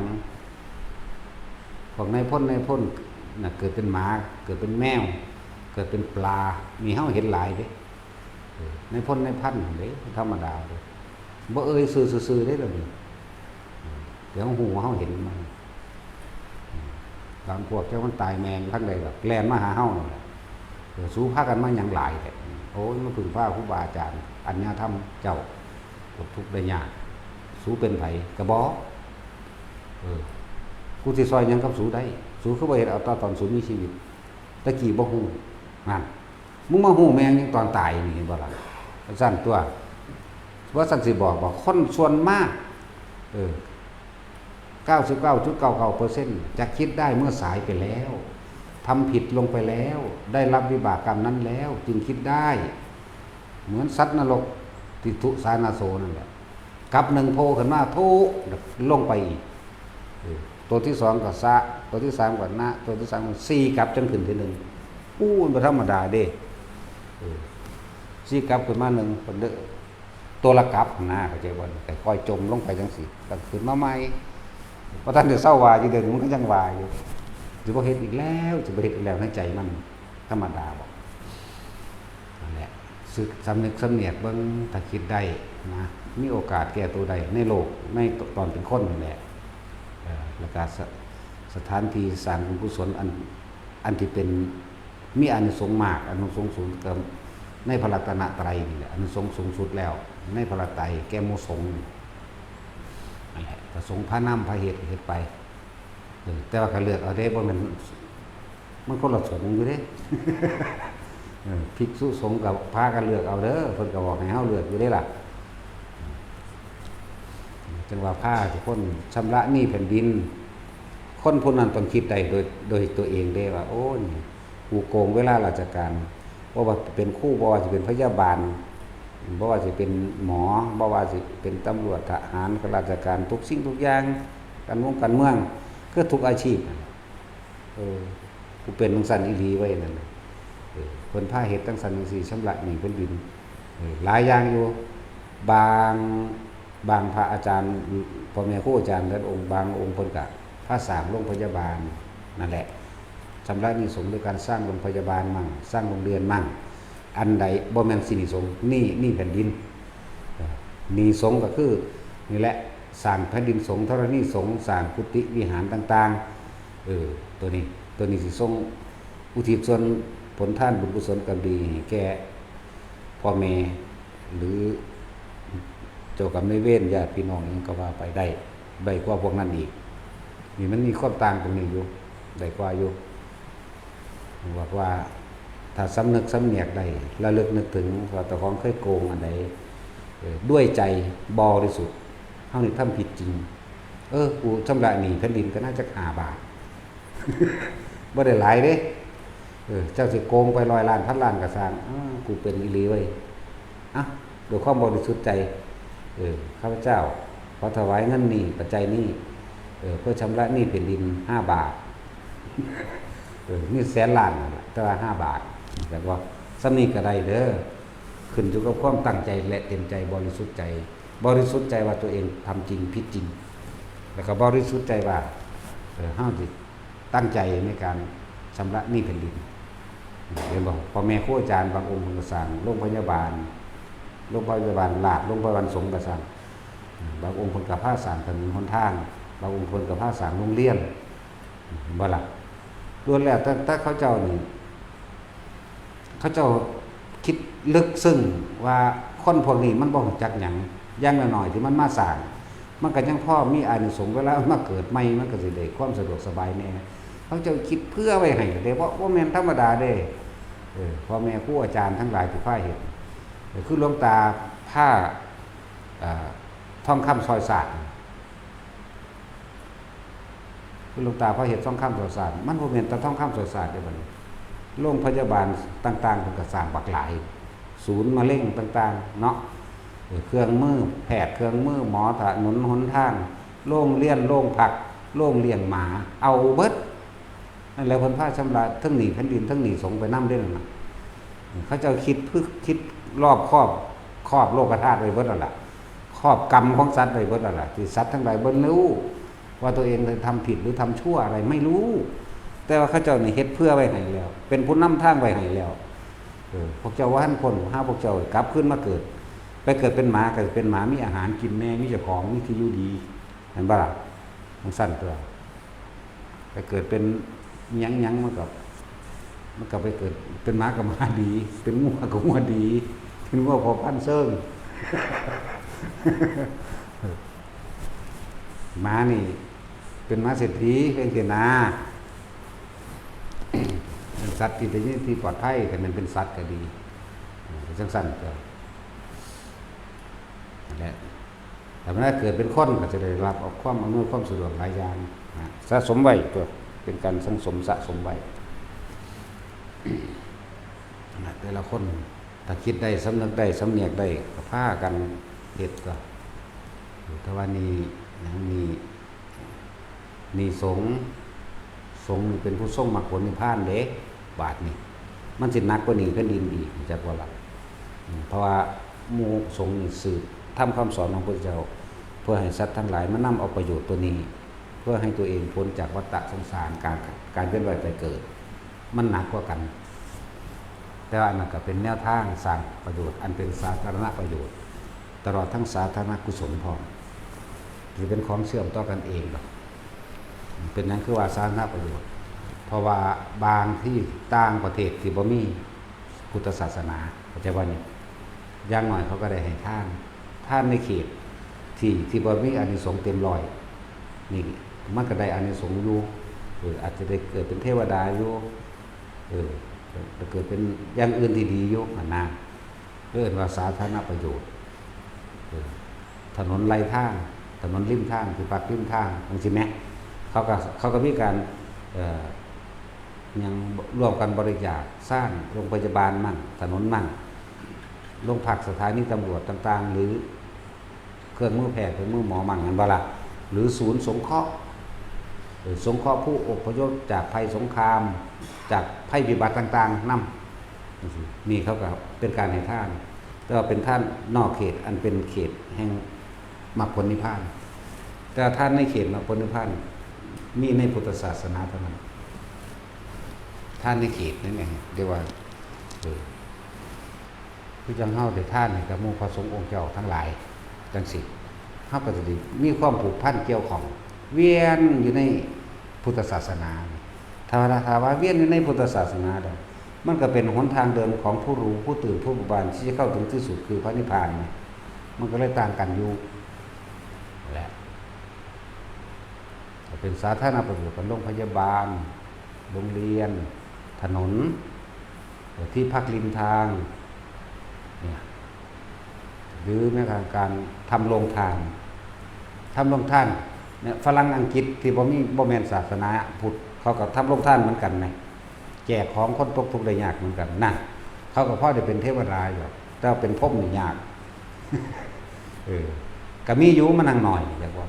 พวกนายพลนายพลน่ะ เกิดเป็นหมา เกิดเป็นแมว เกิดเป็นปลา นี่เฮาเห็นหลายเด้ เออ นายพลนายพันเด้ ธรรมดาเด้ บ่เอ่ยชื่อซื่อๆเด้ล่ะนี่ เดี๋ยวฮู้ว่าเฮาเห็นมัน บางพวกจักมันตายแม่งอยู่ทางใดดอก แล่นมาหาเฮานั่นแหละ เออ สูพากันมาหยังหลายแท้ โอ้ย มาพึ่งพาครูบาอาจารย์ อัญญาธรรมเจ้า ปลดทุกข์ได้ยาก สูเป็นไผ กะบอก เออ กูสิซอยหยังกับสูได้ สูคือบ่เฮ็ดเอาตอน ตอนสูมีชีวิต ตะกี้บ่ฮู้ นั่น มึงมาฮู้แม่งยังตอนตายนี่ เห็นบ่ล่ะ ซั่นตัว ว่าซั่นสิบอก บอกคนส่วนมาก เออ เก้าสิบเก้าจุดเก้าเก้าเปอร์เซ็นต์ จะคิดได้เมื่อสายไปแล้ว ทำผิดลงไปแล้ว ได้รับวิบากกรรมนั้นแล้ว จึงคิดได้ เหมือนสัตว์นรกที่ทุสานาโสนั่นแหละ กับหนึ่งโผล่ขึ้นมา ทุ ลงไปอีก เออ ตัวที่สองก็สะ ตัวที่สามก็นะ ตัวที่สามก็สี่ กับจังขึ้นทีหนึ่ง อู้ มันบ่ธรรมดาเด้ เออ สี่ กับขึ้นมาหนึ่ง เพิ่นเด้อ ตัวละกับนะ เข้าใจบ่ แต่ค่อยจมลงไปจังซี่ ก็ขึ้นมาใหม่ บ่ทันได้เซาว่าอยู่ เดี๋ยวนี้มันก็ยังว่าอยู่ สิบ่เฮ็ดอีกแล้ว สิบ่เฮ็ดอีกแล้ว ในใจมัน ธรรมดาบ่ นั่นแหละ สึก สำนึกสำเนียกเบิ่ง ถ้าคิดได้นะ มีโอกาสแก้ตัวได้ในโลก ในตอนเป็นคนนั่นแหละ เอ่อ แล้วก็สะ สถานที่สร้างบุญกุศลอัน อันที่เป็น มีอานิสงส์มาก อานิสงส์สูง ก็ในพระรัตนตรัยนี่แหละ อานิสงส์สูงสุดแล้ว ในพระรัตนตรัย แก่หมู่สงฆ์นี่ นั่นแหละ พระสงฆ์พานำ พาเฮ็ด เฮ็ดไป เออ แต่ว่าก็เลือกเอาเด้ บ่แม่น มันคนละสงฆ์อยู่เด้ เออ ภิกษุสงฆ์ก็พากันเลือกเอาเด้อ เพิ่นก็บอกให้เฮาเลือกอยู่เด้ล่ะ จั่งว่าพาทุกคนชำระหนี้แผ่นดิน คนผู้นั้นต้องคิดได้โดย โดยตัวเองเด้ว่า โอ้ นี่ กูโกงเวลาราชการ บ่ว่าสิเป็นครู บ่ว่าสิเป็นพยาบาล บ่ว่าสิเป็นหมอ บ่ว่าสิเป็นตำรวจ ทหาร ข้าราชการ ทุกสิ่งทุกอย่าง การเมือง การเมือง คือทุกอาชีพนั่นแหละ เออ กูเป็นจั่งซั้นอีหลีเว้ยนั่นน่ะ เออ เพิ่นพาเฮ็ดจั่งซั้นจั่งซี้ ชำระหนี้แผ่นดิน เออ หลายอย่างอยู่ บาง บางพระอาจารย์ พ่อแม่ครูอาจารย์แต่ละองค์ บางองค์เพิ่นก็พาสร้างโรงพยาบาล นั่นแหละ ชำระหนี้สงฆ์ด้วยการสร้างโรงพยาบาลมั่ง สร้างโรงเรียนมั่ง อันใดบ่แม่นสิหนี้สงฆ์ หนี้ หนี้แผ่นดิน เออ หนี้สงฆ์ก็คือ นี่แหละ สร้างแผ่นดินสงฆ์ ธรณีสงฆ์ สร้างกุฏิวิหารต่างๆ เออ ตัวนี้ ตัวนี้สิส่งอุทิศส่วนผลทานบุญกุศลกรรมดีให้แก่พ่อแม่ หรือเจ้ากรรมนายเวร ญาติพี่น้องหยังก็ว่าไปได้ ได้กว่าพวกนั้นอีก นี่มันมีความต่างตรงนี้อยู่ ได้กว่าอยู่ บอกว่าถ้าสำนึกสำเนียกได้ ระลึกนึกถึงว่าเจ้าของเคยโกงอันใด เออ ด้วยใจบริสุทธิ์ เฮานี่ทำผิดจริง เออ กูชำระหนี้แผ่นดินก็น่าจะห้าบาท บ่ได้หลายเด้ เออ เจ้าสิโกงไปร้อยล้าน พันล้านก็ซ่าง เออ กูเป็นอีหลีเว้ย อ่ะ ด้วยความบริสุทธิ์ใจ เออ ข้าพเจ้าขอถวายเงินนี้ ปัจจัยนี้ เออ เพื่อชำระหนี้แผ่นดินห้าบาท เออ มีแสนล้านนั่นแหละ แต่ว่าห้าบาท แต่ว่าส่ำนี้ก็ได้เด้อ ขึ้นอยู่กับความตั้งใจและเต็มใจบริสุทธิ์ใจ บริสุทธิ์ใจว่าตัวเองทำจริงผิดจริง แล้วก็บริสุทธิ์ใจว่า เออ เฮาสิตั้งใจในการชำระหนี้แผ่นดิน เห็นบ่ พ่อแม่ครูอาจารย์บางองค์เพิ่นก็สร้างโรงพยาบาล โรงพยาบาลราช โรงพยาบาลสงฆ์ก็สร้าง บางองค์เพิ่นก็พาสร้างถนนหนทาง บางองค์เพิ่นก็พาสร้างโรงเรียน เห็นบ่ล่ะ ล้วนแล้วแต่ แต่เขาเจ้านี่ เขาเจ้าคิดลึกซึ้งว่าคนพวกนี้มันบ่รู้จักหยัง อย่างน้อยๆที่มันมาสร้าง มันก็ยังพอมีอานิสงส์ เวลามันมาเกิดใหม่ มันก็สิได้ความสะดวกสบายแหน่ เขาเจ้าคิดเผื่อไว้ให้เด้ บ่ บ่แม่นธรรมดาเด้ เออ พ่อแม่ครูอาจารย์ทั้งหลายที่พาเฮ็ด เออ คือหลวงตาพา เอ่อ ทองคำซอยสร้าง คือหลวงตาพาเฮ็ดทองคำซอยสร้าง มันบ่แม่นแต่ทองคำซอยสร้างเด้บัดนี้ โรงพยาบาลต่างๆ เพิ่นก็สร้างบักหลาย ศูนย์มะเร็งต่างๆ เนาะ เออ เครื่องมือแพทย์ เครื่องมือหมอ ถนนหนทาง โรงเรียน โรงพัก โรงเลี้ยงหมา เอาเบิด นั่นแหละ เพิ่นพาชำระเทิงหนี้แผ่นดิน เทิงหนี้สงฆ์ไปนำเด้อนั่นน่ะ เขาเจ้าคิดพึก คิดรอบคอบ ครอบโลกธาตุไว้เบิดแล้วล่ะ ครอบกรรมของสัตว์ไว้เบิดแล้วล่ะ ที่สัตว์ทั้งหลายบ่รู้ว่าตัวเองได้ทำผิดหรือทำชั่วอะไรไม่รู้ แต่ว่าเขาเจ้านี่เฮ็ดเผื่อไว้ให้แล้ว เป็นผู้นำทางไว้ให้แล้ว เออ พวกเจ้าบ่ทันพ้น หาพวกเจ้ากลับคืนมาเกิด ไปเกิดเป็นหมาก็เป็นหมา มีอาหารกินแน่ มีเจ้าของ มีที่อยู่ดี แม่นบ่ล่ะ จั่งซั้นตั่ว ไปเกิดเป็นหยังๆ มันก็ มันก็ไปเกิดเป็นหมาก็หมาดี เป็นงัวก็งัวดี เป็นงัวพอพันธุ์เซิง หมานี่ เป็นหมาเศรษฐี เป็นเศรษฐา เป็นสัตว์ที่ได้อยู่ในที่ปลอดภัย แต่มันเป็นสัตว์ก็ดี เออ จั่งซั้นก็ นั่นแหละ แต่เวลาเกิดเป็นคนก็จะได้รับเอาความอำนวยความสะดวกหลายอย่างนะ สะสมไว้ตัว เป็นการสั่งสมสะสมไว้นะ แต่ละคนถ้าคิดได้ สำนึกได้ สำเนียกได้ ก็พากันเฮ็ดตัว แต่ว่านี่หยังนี่ นี่สงฆ์ สงฆ์นี่เป็นผู้ทรงมรรคผลนิพพานเด้ บาดนี่ มันสิหนักกว่าหนี้แผ่นดินอีก จักว่าล่ะ อืม เพราะว่าหมู่สงฆ์นี่สืบธรรมคำสอนของพระพุทธเจ้า เพื่อให้สัตว์ทั้งหลายมานำเอาประโยชน์ตัวนี้ เพื่อให้ตัวเองพ้นจากวัฏฏะสงสาร การ การเวียนว่ายตายเกิด มันหนักกว่ากัน แต่ว่าอันนั้นก็เป็นแนวทางสร้างประโยชน์ อันเป็นสาธารณประโยชน์ ตลอดทั้งสาธารณกุศลพร้อม สิเป็นของเชื่อมต่อกันเองดอก เป็นหยังคือว่าสาธารณประโยชน์ เพราะว่าบางที่ต่างประเทศที่บ่มีพุทธศาสนา เข้าใจบ่นี่ อย่างน้อยเขาก็ได้ให้ทาน ทานในเขตที่ ที่บ่มีอานิสงส์เต็มร้อย นี่มันก็ได้อานิสงส์อยู่ เออ อาจจะได้เกิดเป็นเทวดาอยู่ เออ จะเกิดเป็นอย่างอื่นที่ดีอยู่หั่นนะ เอิ้นว่าสาธารณประโยชน์ เออ ถนนไหลทาง ถนนริมทาง ที่พักริมทาง จั่งซี้แหม เขาก็ เขาก็มีการ เอ่อ หยัง ร่วมกันบริจาคสร้างโรงพยาบาลมั่ง ถนนมั่ง โรงพัก สถานีตำรวจต่างๆ หรือเครื่องมือแพทย์ เครื่องมือหมอมั่ง แม่นบ่ล่ะ หรือศูนย์สงเคราะห์ เอ่อ สงเคราะห์ผู้อพยพจากภัยสงคราม จากภัยพิบัติต่างๆ นำ นี่เขาก็เป็นการให้ทาน แต่ว่าเป็นทานนอกเขต อันเป็นเขตแห่งมรรคผลนิพพาน แต่ว่าทานในเขตมรรคผลนิพพาน มีในพุทธศาสนาเท่านั้น ทานในเขตนั่นเอง เรียกว่า เออ คือจั่งเฮาได้ทานให้กับหมู่พระสงฆ์องค์เจ้าทั้งหลาย จั่งซี้ เฮาก็สิได้มีความผูกพันเกี่ยวข้อง เวียนอยู่ในพุทธศาสนา ถ้าว่า ถ้าว่าเวียนอยู่ในพุทธศาสนาแล้ว มันก็เป็นหนทางเดินของผู้รู้ ผู้ตื่น ผู้เบิกบาน ที่จะเข้าถึงที่สุดคือพระนิพพานนี่ มันก็เลยต่างกันอยู่ นั่นแหละ ก็เป็นสาธารณประโยชน์กับโรงพยาบาล โรงเรียน ถนน ที่พักริมทาง เนี่ย หรือแม้กระทั่งการทำโรงทาน ทำโรงทานเนี่ย ฝรั่งอังกฤษที่บ่มี บ่แม่นศาสนาพุทธ เขาก็ทำโรงทานเหมือนกันนะ แจกของคนตกทุกข์ได้ยากเหมือนกันนะ เขาก็พอได้เป็นเทวดาอยู่ แต่ว่าเป็นพรหมนี่ยาก เออ ก็มีอยู่ มันหังน้อย อยากว่า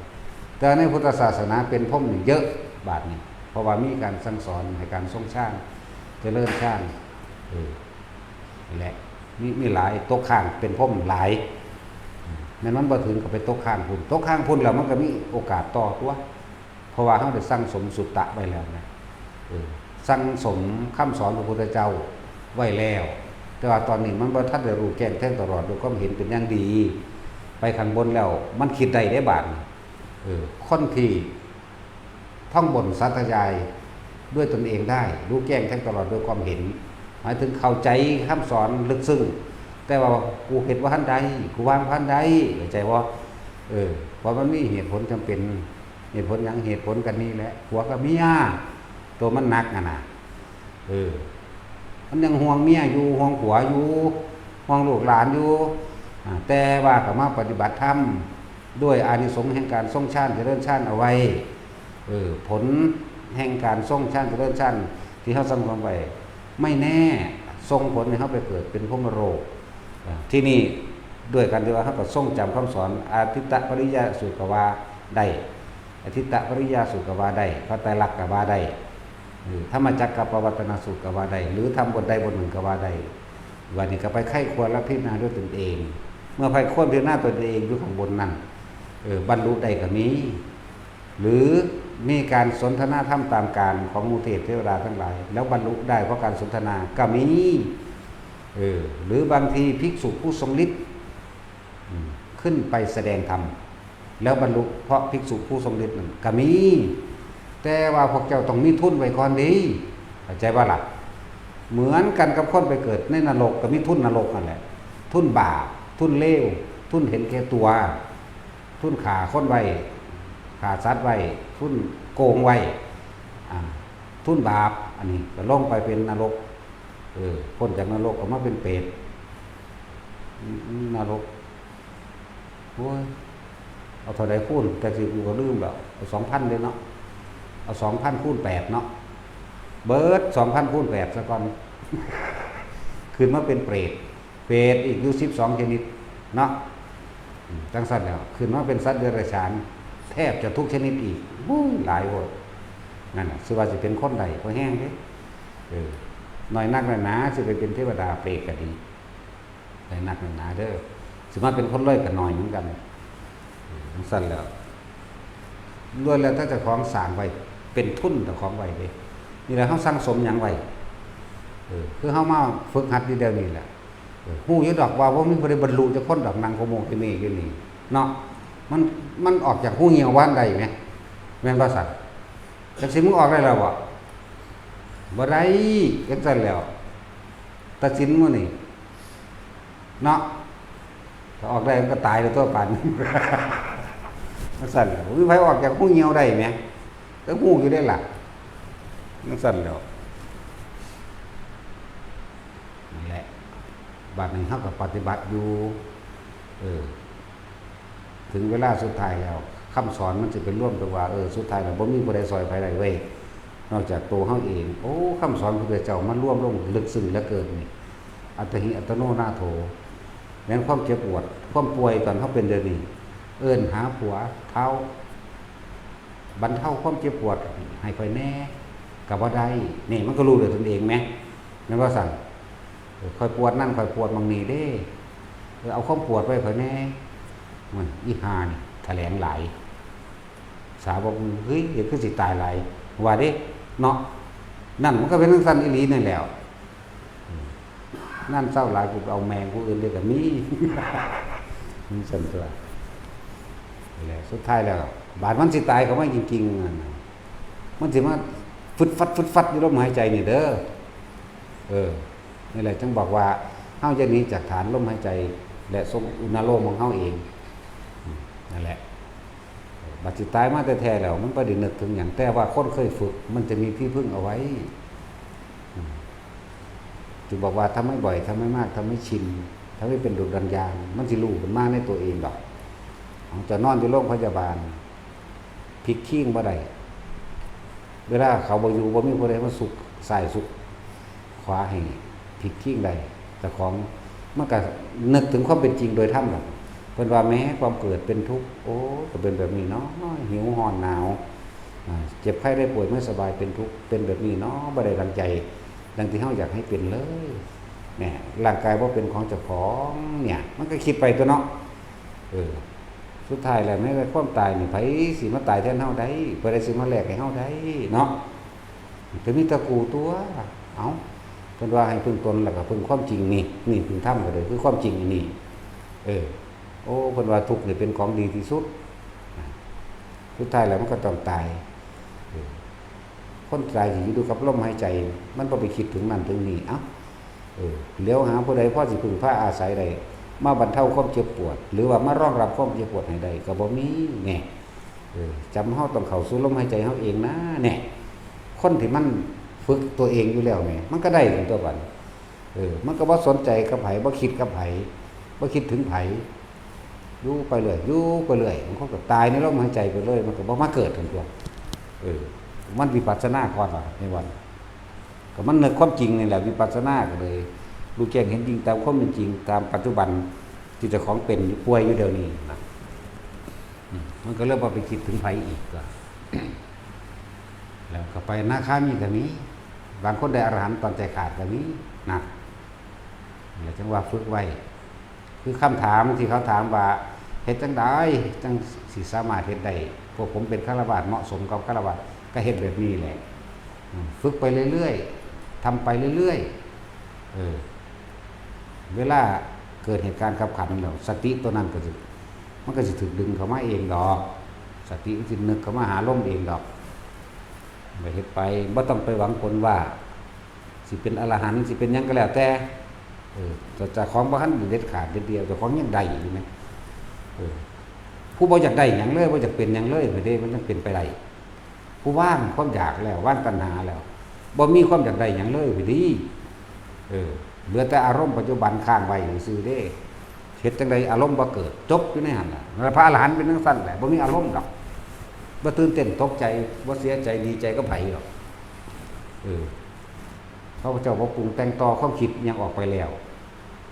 แต่ในพุทธศาสนาเป็นพรหมนี่เยอะ บาดนี้ เพราะว่ามีการสั่งสอนให้การทรงฌาน เจริญฌาน เออ นั่นแหละ มี มีหลาย ตกค้างเป็นพรหมหลาย แม่นมันบ่ถึงก็ไปตกค้างพุ้น ตกค้างพุ้นแล้วมันก็มีโอกาสต่อตัว เพราะว่าเฮาได้สั่งสมสุตตะไว้แล้วนะ เออ สั่งสมคำสอนพระพุทธเจ้าไว้แล้ว แต่ว่าตอนนี้มันบ่ทันได้รู้แจ้งแทงตลอดด้วยความเห็นเป็นอย่างดี ไปข้างบนแล้ว มันคิดได้เด้บาดนี้ เออ คนที่ท่องบนสาธยายด้วยตนเองได้ รู้แจ้งแทงตลอดด้วยความเห็น หมายถึงเข้าใจคำสอนลึกซึ้ง แต่ว่ากูเฮ็ดบ่ทันได้ กูวางบ่ทันได้ เข้าใจบ่ เออ เพราะมันมีเหตุผลจำเป็น เหตุผลหยัง เหตุผลกันนี่แหละ ผัวกับเมีย ตัวมันหนักอะนะ เออ มันยังห่วงเมียอยู่ ห่วงผัวอยู่ ห่วงลูกหลานอยู่ อ่า แต่ว่าก็มาปฏิบัติธรรม ด้วยอานิสงส์แห่งการทรงฌาน เจริญฌานเอาไว้ เออ ผลแห่งการทรงฌาน เจริญฌาน ที่เฮาสั่งสมไว้ ไม่แน่ ส่งผลให้เฮาไปเกิดเป็นพรหมโลก อ่า ที่นี่ ด้วยกันที่ว่าเฮาก็ทรงจำคำสอน อาทิตตปริยายสูตรก็ว่าได้ อาทิตตปริยายสูตรก็ว่าได้ พระไตรลักษณ์ก็ว่าได้ เออ ธรรมจักรกัปปวัตตนสูตรก็ว่าได้ หรือธรรมบทใดบทหนึ่งก็ว่าได้ วันนี้ก็ไปไข้ควรและพิจารณาด้วยตนเอง เมื่อไข้ควรพิจารณาตนเองอยู่ข้างบนนั่น เออ บรรลุได้ก็มี หรือมีการสนทนาธรรมตามกาลของหมู่เทพเทวดาทั้งหลาย แล้วบรรลุได้เพราะการสนทนาก็มี เออ หรือบางทีภิกษุผู้ทรงฤทธิ์ อืม ขึ้นไปแสดงธรรม แล้วบรรลุเพราะภิกษุผู้ทรงฤทธิ์นั่นก็มี แต่ว่าพวกเจ้าต้องมีทุนไว้ก่อนเด้ เข้าใจบ่ล่ะ เหมือนกันกับคนไปเกิดในนรกก็มีทุนนรกนั่นแหละ ทุนบาป ทุนเลว ทุนเห็นแก่ตัว ทุนฆ่าคนไว้ ฆ่าสัตว์ไว้ ทุนโกงไว้ อ่า ทุนบาป อันนี้ก็ลงไปเป็นนรก เออ พ้นจากนรกก็มาเป็นเปรต อืม นรก โอ้ย เอาเท่าใดคูณ แต่สิกูก็ลืมแล้ว เอาสองพันเลยเนาะ เอาสองพันคูณแปดเนาะ เบิดสองพันคูณแปดซะก่อน ขึ้นมาเป็นเปรต เปรตอีกอยู่สิบสองชนิดเนาะ อืม จังซั่นแล้ว ขึ้นมาเป็นสัตว์เดรัจฉาน แทบจะทุกชนิดอีก โอ้ย หลายโพด นั่นน่ะ สิว่าสิเป็นคนได้ บ่แฮงเด้ เออ น้อยนักน้อยหนา สิไปเป็นเทวดาเปรตก็ดี น้อยนักน้อยหนาเด้อ สิมาเป็นคนรวยก็น้อยเหมือนกัน เออ จังซั่นแล้ว ล้วนแล้วแต่เจ้าของสร้างไว้ เป็นทุนเจ้าของไว้เด้ นี่แหละเฮาสั่งสมหยังไว้ เออ คือเฮามาฝึกหัดอยู่เดี๋ยวนี้แหละ เออ ฮู้อยู่ดอกว่าบ่มีผู้ใดบรรลุจักคนดอก นั่งโกโมกเกเมอยู่นี่เนาะ มัน มันออกจากฮูเหี่ยวบ่ทันได้แหม แม่นบ่ซั่น จักสิมึงออกได้แล้วบ่ บ่ได้ จังซั่นแล้ว ตัดสินมื้อนี้เนาะ ถ้าออกได้มันก็ตายแล้วตัวปานนี้ จังซั่นแหละ บ่มีไผออกจากฮูเหี่ยวได้แหม แต่ฮู้อยู่เด้ล่ะ จังซั่นแหล้ว นั่นแหละ บัดนี้เฮาก็ปฏิบัติอยู่ เออ ถึงเวลาสุดท้ายแล้ว คำสอนมันสิไปรวมตัวว่า เออ สุดท้ายแล้วบ่มีผู้ใดซ่อยไผได้เว้ย นอกจากตัวเฮาเอง โอ้ คำสอนพระพุทธเจ้ามารวมลงลึกซึ้งเหลือเกินนี่ อัตตหิอัตโนนาโถ แม้นความเจ็บปวด ความป่วยตอนเฮาเป็นเดี๋ยวนี้ เอิ้นหาผัว ท้าว บรรเทาความเจ็บปวดให้ข้อยแหน่ ก็บ่ได้ นี่มันก็รู้ด้วยตนเองแหม แม่นบ่ซั่น เออ ข้อยปวดนั่น ข้อยปวดหม่องนี้เด้ เออ เอาความปวดไว้ข้อยแหน่ มัน อีห่านี่แถลงหลาย สาวบอก เฮ้ย เดี๋ยวคือสิตายหลาย ว่าเด้ เนาะ นั่นมันก็เป็นจังซั่นอีหลีนั่นแหล้ว นั่นเศร้าหลาย กูไปเอาแม่งผู้อื่นเลยก็มี มันซั่นตัว นั่นแหละ สุดท้ายแล้ว บาดมันสิตายเข้ามาจริงๆ นั่นน่ะ มันสิมาฟึดฟัดฟึดฟัดอยู่ลมหายใจนี่เด้อ เออ นี่แหละจึงบอกว่า เฮาจะหนีจากฐานลมหายใจ และทรงอุณาโลมของเฮาเอง อืม นั่นแหละ บัดสิตายมาแท้ๆ แล้ว มันบ่ได้นึกถึงหยัง แต่ว่าคนเคยฝึก มันจะมีที่พึ่งเอาไว้ อืม จึงบอกว่า ทำให้บ่อย ทำให้มาก ทำให้ชิน ทำให้เป็นดุจดังยาง มันสิรู้ขึ้นมาในตัวเองดอก ของเจ้านอนอยู่โรงพยาบาล พลิกคิงบ่ได้ เวลาเขาบ่อยู่ บ่มีผู้ใดมาสุกซ้ายสุกขวาให้พลิกคิงได้ เจ้าของมันก็นึกถึงความเป็นจริงโดยธรรมดอก เพิ่นว่า แม้ความเกิดเป็นทุกข์ โอ้ ก็เป็นแบบนี้เนาะ หิว ร้อน หนาว อ่า เจ็บไข้ได้ป่วยไม่สบายเป็นทุกข์ เป็นแบบนี้เนาะ บ่ได้ดังใจ ดังที่เฮาอยากให้เป็นเลย เนี่ย ร่างกายบ่เป็นของเจ้าของ เนี่ย มันก็คิดไปตั๊วเนาะ เออ สุดท้ายแล้วแม้แต่ความตายนี่ ไผสิมาตายแทนเฮาได้ ไผสิมาแลกให้เฮาได้เนาะ ก็มีแต่กูตั๊ว เอ้า เพิ่นว่าให้พึ่งตนแล้วก็พึ่งความจริงนี่ นี่พึ่งธรรมก็ได้ คือความจริงอันนี้ เออ โอ้ เพิ่นว่าทุกข์นี่เป็นของดีที่สุด สุดท้ายแล้วมันก็ต้องตาย เออ คนตายสิอยู่กับลมหายใจ มันบ่ไปคิดถึงนั่นถึงนี่ เอ้า เออ เหลียวหาผู้ใดพอสิพึ่งพาอาศัยได้ มาบรรเทาความเจ็บปวด หรือว่ามารองรับความเจ็บปวดให้ได้ ก็บ่มีแน่ เออ จำเฮาต้องเข้าสู่ลมหายใจเฮาเองนะ แน่ คนที่มันฝึกตัวเองอยู่แล้วนี่ มันก็ได้ถึงตัวบัด เออ มันก็บ่สนใจกับไผ บ่คิดกับไผ บ่คิดถึงไผ อยู่ไปเรื่อย อยู่ไปเรื่อย มันก็ตายในลมหายใจไปเลย มันก็บ่มาเกิดถึงตัว เออ มันวิปัสสนาก่อนล่ะในวัน แต่มันนึกความจริงนี่แหละ วิปัสสนาก็เลย รู้แจ้งเห็นจริงตามความเป็นจริง ตามปัจจุบันที่เจ้าของเป็นอยู่ ป่วยอยู่เดี๋ยวนี้นะ อืม มันก็เลยบ่ไปคิดถึงไผอีกก็ แล้วก็ไปอนาคามีก็มี บางคนได้อรหันต์ตอนใจขาดก็มีนะ แล้วจังว่าฝึกไว้ คือคำถามที่เขาถามว่า เฮ็ดจั่งใดจั่งสิสามารถเฮ็ดได้ พวกผมเป็นฆราวาสเหมาะสมกับฆราวาส ก็เฮ็ดแบบนี้แหละ อืม ฝึกไปเรื่อยๆ ทำไปเรื่อยๆ เออ เวลาเกิดเหตุการณ์ขับขันแล้ว สติตัวนั้นก็สิ มันก็สิถูกดึงเข้ามาเองดอก สติมันสินึกเข้ามาหาลมเองดอก ไปเฮ็ดไป บ่ต้องไปหวังผลว่า สิเป็นอรหันต์ สิเป็นหยังก็แล้วแต่ เออ แต่เจ้าของบ่ทันเด็ดขาดเด็ดเดี่ยว เจ้าของยังได้อยู่ไหม เออ ผู้บ่อยากได้หยังเลย บ่อยากเป็นหยังเลย ไปเด้ มันยังเป็นไปได้ ผู้วางความอยากแล้ว วางตัณหาแล้ว บ่มีความอยากได้หยังเลย ไปดี เออ เหลือแต่อารมณ์ปัจจุบันค้างไว้ซื่อๆเด้ เฮ็ดจั่งใดอารมณ์บ่เกิด จบอยู่ในหั่นล่ะ แล้วพระอรหันต์เป็นจั่งซั่นแหละ บ่มีอารมณ์ดอก บ่ตื่นเต้นตกใจ บ่เสียใจดีใจกับไผดอก เออ เขาเจ้าบ่ปรุงแต่งต่อความคิดหยังออกไปแล้ว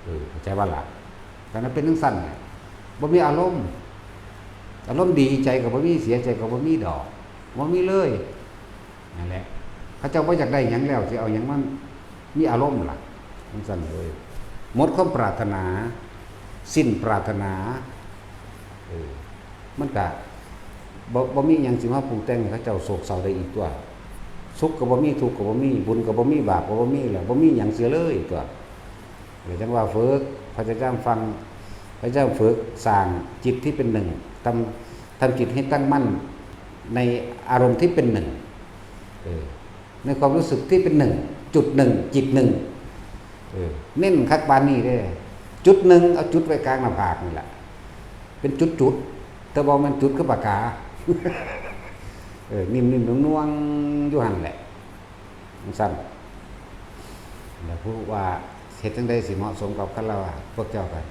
เออ เข้าใจบ่ล่ะ แต่นั้นเป็นจั่งซั่นแหละ บ่มีอารมณ์ อารมณ์ดีใจก็บ่มี เสียใจก็บ่มีดอก บ่มีเลย นั่นแหละ เขาเจ้าบ่อยากได้หยังแล้ว สิเอาหยังมันมีอารมณ์ล่ะ จั่งซั่นเลย หมดความปรารถนา สิ้นปรารถนา เออ มันก็บ่ บ่มีหยังสิมาปรุงแต่งให้เขาเจ้าโศกเศร้าได้อีกตั๊ว สุขก็บ่มี ทุกข์ก็บ่มี บุญก็บ่มี บาปก็บ่มีแล้ว บ่มีหยังเสียเลยตั๊ว เดี๋ยวจั่งว่าฝึก พยายามฟัง พยายามฝึกสร้างจิตที่เป็นหนึ่ง ทำ ทำจิตให้ตั้งมั่นในอารมณ์ที่เป็นหนึ่ง เออ ในความรู้สึกที่เป็นหนึ่ง จุดหนึ่ง จิตหนึ่ง เออ เน้นคักปานนี้เด้ จุดหนึ่ง เอาจุดไว้กลางหน้าผากนี่แหละ เป็นจุดๆ แต่บ่แม่นจุดคือปากกา เออ นิ่มๆ นวลๆ อยู่หั่นแหละ จั่งซั่น แล้วผู้ว่าเฮ็ดจั่งใดสิเหมาะสมกับฆราวาส พวกเจ้ากัน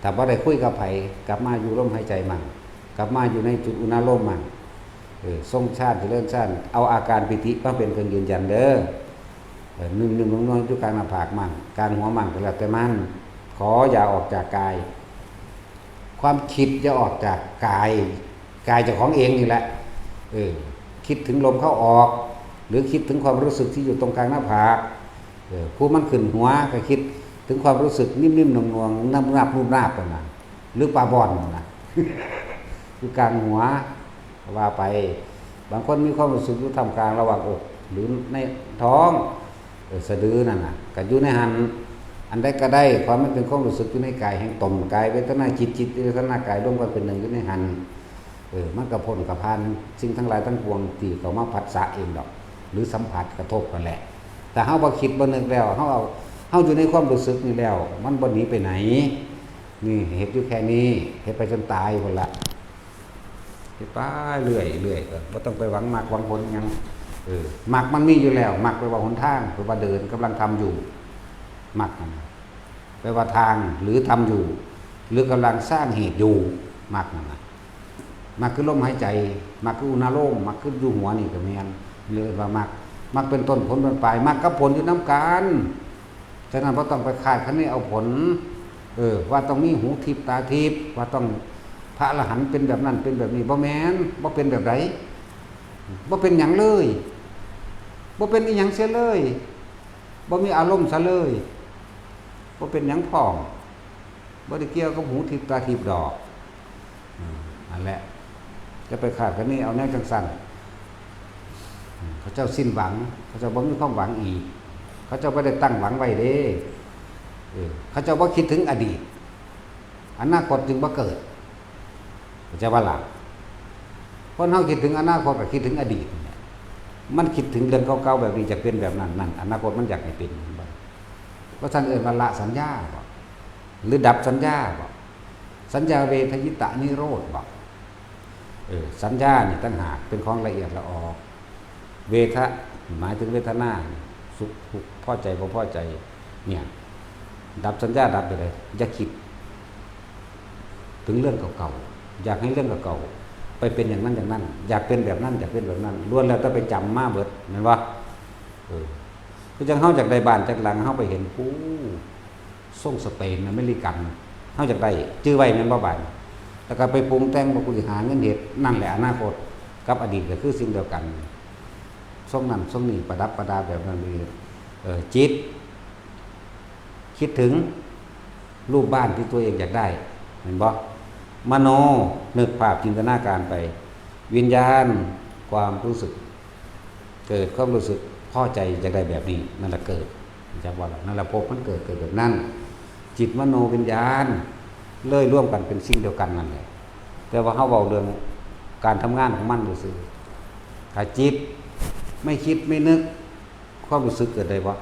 ถ้าบ่ได้คุยกับไผ กลับมาอยู่ลมหายใจมั่ง กลับมาอยู่ในจุดอุณาโลมมั่ง เออ ทรงฌาน เจริญฌาน เอาอาการปีติมาเป็นเครื่องยืนยันเด้อ เออ นิ่มๆ นวลๆ อยู่กลางหน้าผากมั่ง กลางหัวมั่ง ก็แล้วแต่มัน ขออย่าออกจากกาย ความคิดอย่าออกจากกาย กายเจ้าของเองนี่แหละ เออ คิดถึงลมเข้าออก หรือคิดถึงความรู้สึกที่อยู่ตรงกลางหน้าผาก เออ ผู้มันขึ้นหัวก็คิดถึงความรู้สึกนิ่มๆ นวลๆ นับนับรูปนาบนั่นนะ หรือปลาบ่อนนั่นนะ อยู่กลางหัว ว่าไป บางคนมีความรู้สึกอยู่ท่ามกลางระหว่างอก หรือในท้อง เออ สะดือนั่นน่ะ ก็อยู่ในหั่น อันใดก็ได้ ความมันเป็นความรู้สึกอยู่ในกายแห่งตน กายเวทนาจิต จิตเวทนากายรวมกันเป็นหนึ่งอยู่ในหั่น เออ มันก็พ้นก็ผ่านสิ่งทั้งหลายทั้งปวงที่เข้ามาผัสสะเองดอก หรือสัมผัสกระทบนั่นแหละ แต่เฮาบ่คิดบ่นึกแล้ว เฮาเอา เฮาอยู่ในความรู้สึกนี่แล้ว มันบ่หนีไปไหน นี่เฮ็ดอยู่แค่นี้ เฮ็ดไปจนตายพุ้นละ เฮ็ดไปเรื่อยๆ เออ บ่ต้องไปหวังมรรคหวังผลหยัง เออ มรรคมันมีอยู่แล้ว มรรคแปลว่าหนทาง แปลว่าเดิน กำลังทำอยู่ มรรคนั่นน่ะ แปลว่าทาง หรือทำอยู่ หรือกำลังสร้างเหตุอยู่ มรรคนั่นน่ะ มรรคคือลมหายใจ มรรคคืออุณาโลม มรรคคืออยู่หัวนี่ก็แม่น เรียกว่ามรรค มรรคเป็นต้น ผลเป็นปลาย มรรคกับผลอยู่นำกัน ฉะนั้นบ่ต้องไปคาดคะเนเอาผล เออ ว่าต้องมีหูทิพย์ตาทิพย์ ว่าต้องพระอรหันต์เป็นแบบนั้นเป็นแบบนี้ บ่แม่น บ่เป็นแบบใด บ่เป็นหยังเลย บ่เป็นอีหยังเสียเลย บ่มีอารมณ์ซะเลย บ่เป็นหยังพร้อม บ่ได้เกี่ยวกับหูทิพย์ตาทิพย์ดอก อืม นั่นแหละ จะไปคาดคะเนเอาแนวจั่งซั่น อืม เขาเจ้าสิ้นหวัง เขาเจ้าบ่มีความหวังอีก เขาเจ้าบ่ได้ตั้งหวังไว้เด้ เออ เขาเจ้าบ่คิดถึงอดีต อนาคตจึงบ่เกิด เข้าใจบ่ล่ะ คนเฮาคิดถึงอนาคตก็คิดถึงอดีตนั่นแหละ มันคิดถึงเรื่องเก่าๆ แบบนี้จะเป็นแบบนั้น นั่น อนาคตมันอยากให้เป็น เห็นบ่ ว่าซั่นเอิ้นว่าละสัญญาบ่ หรือดับสัญญาบ่ สัญญาเวทยิตานิโรธบ่ เออ สัญญานี่ต่างหากเป็นของละเอียดละออ เวทะ หมายถึงเวทนา สุข ทุกข์ พอใจ บ่พอใจ เนี่ย ดับสัญญา ดับไปเลย อย่าคิดถึงเรื่องเก่าๆ อยากให้เรื่องเก่าๆ ไปเป็นอย่างนั้นอย่างนั้น อยากเป็นแบบนั้น อยากเป็นแบบนั้น ล้วนแล้วแต่ไปจำมาเบิด แม่นบ่ เออ คือจั่งเฮาอยากได้บ้านจักหลัง เฮาไปเห็น โอ้ ทรงสเปน อเมริกัน เฮาอยากได้ จื่อไว้แม่นบ่บาดนี้ แล้วก็ไปปรุงแต่งว่ากูสิหาเงินเฮ็ด นั่นแหละอนาคต กับอดีตก็คือสิ่งเดียวกัน ทรงนั้นทรงนี้ ประดับประดาแบบนั้นนี่ เอ่อ จิต คิดถึงรูปบ้านที่ตัวเองอยากได้ เห็นบ่ มโน นึกภาพจินตนาการไป วิญญาณ ความรู้สึก เกิดความรู้สึกพอใจอยากได้แบบนี้ นั่นแหละเกิด จักว่าล่ะ นั่นแหละภพมันเกิด เกิดแบบนั้น จิตมโนวิญญาณ เลยรวมกันเป็นสิ่งเดียวกันนั่นแหละ แต่ว่าเฮาเว้าเรื่องการทำงานของมันซื่อๆ ถ้าจิตไม่คิดไม่นึก ความรู้สึกเกิดได้บ่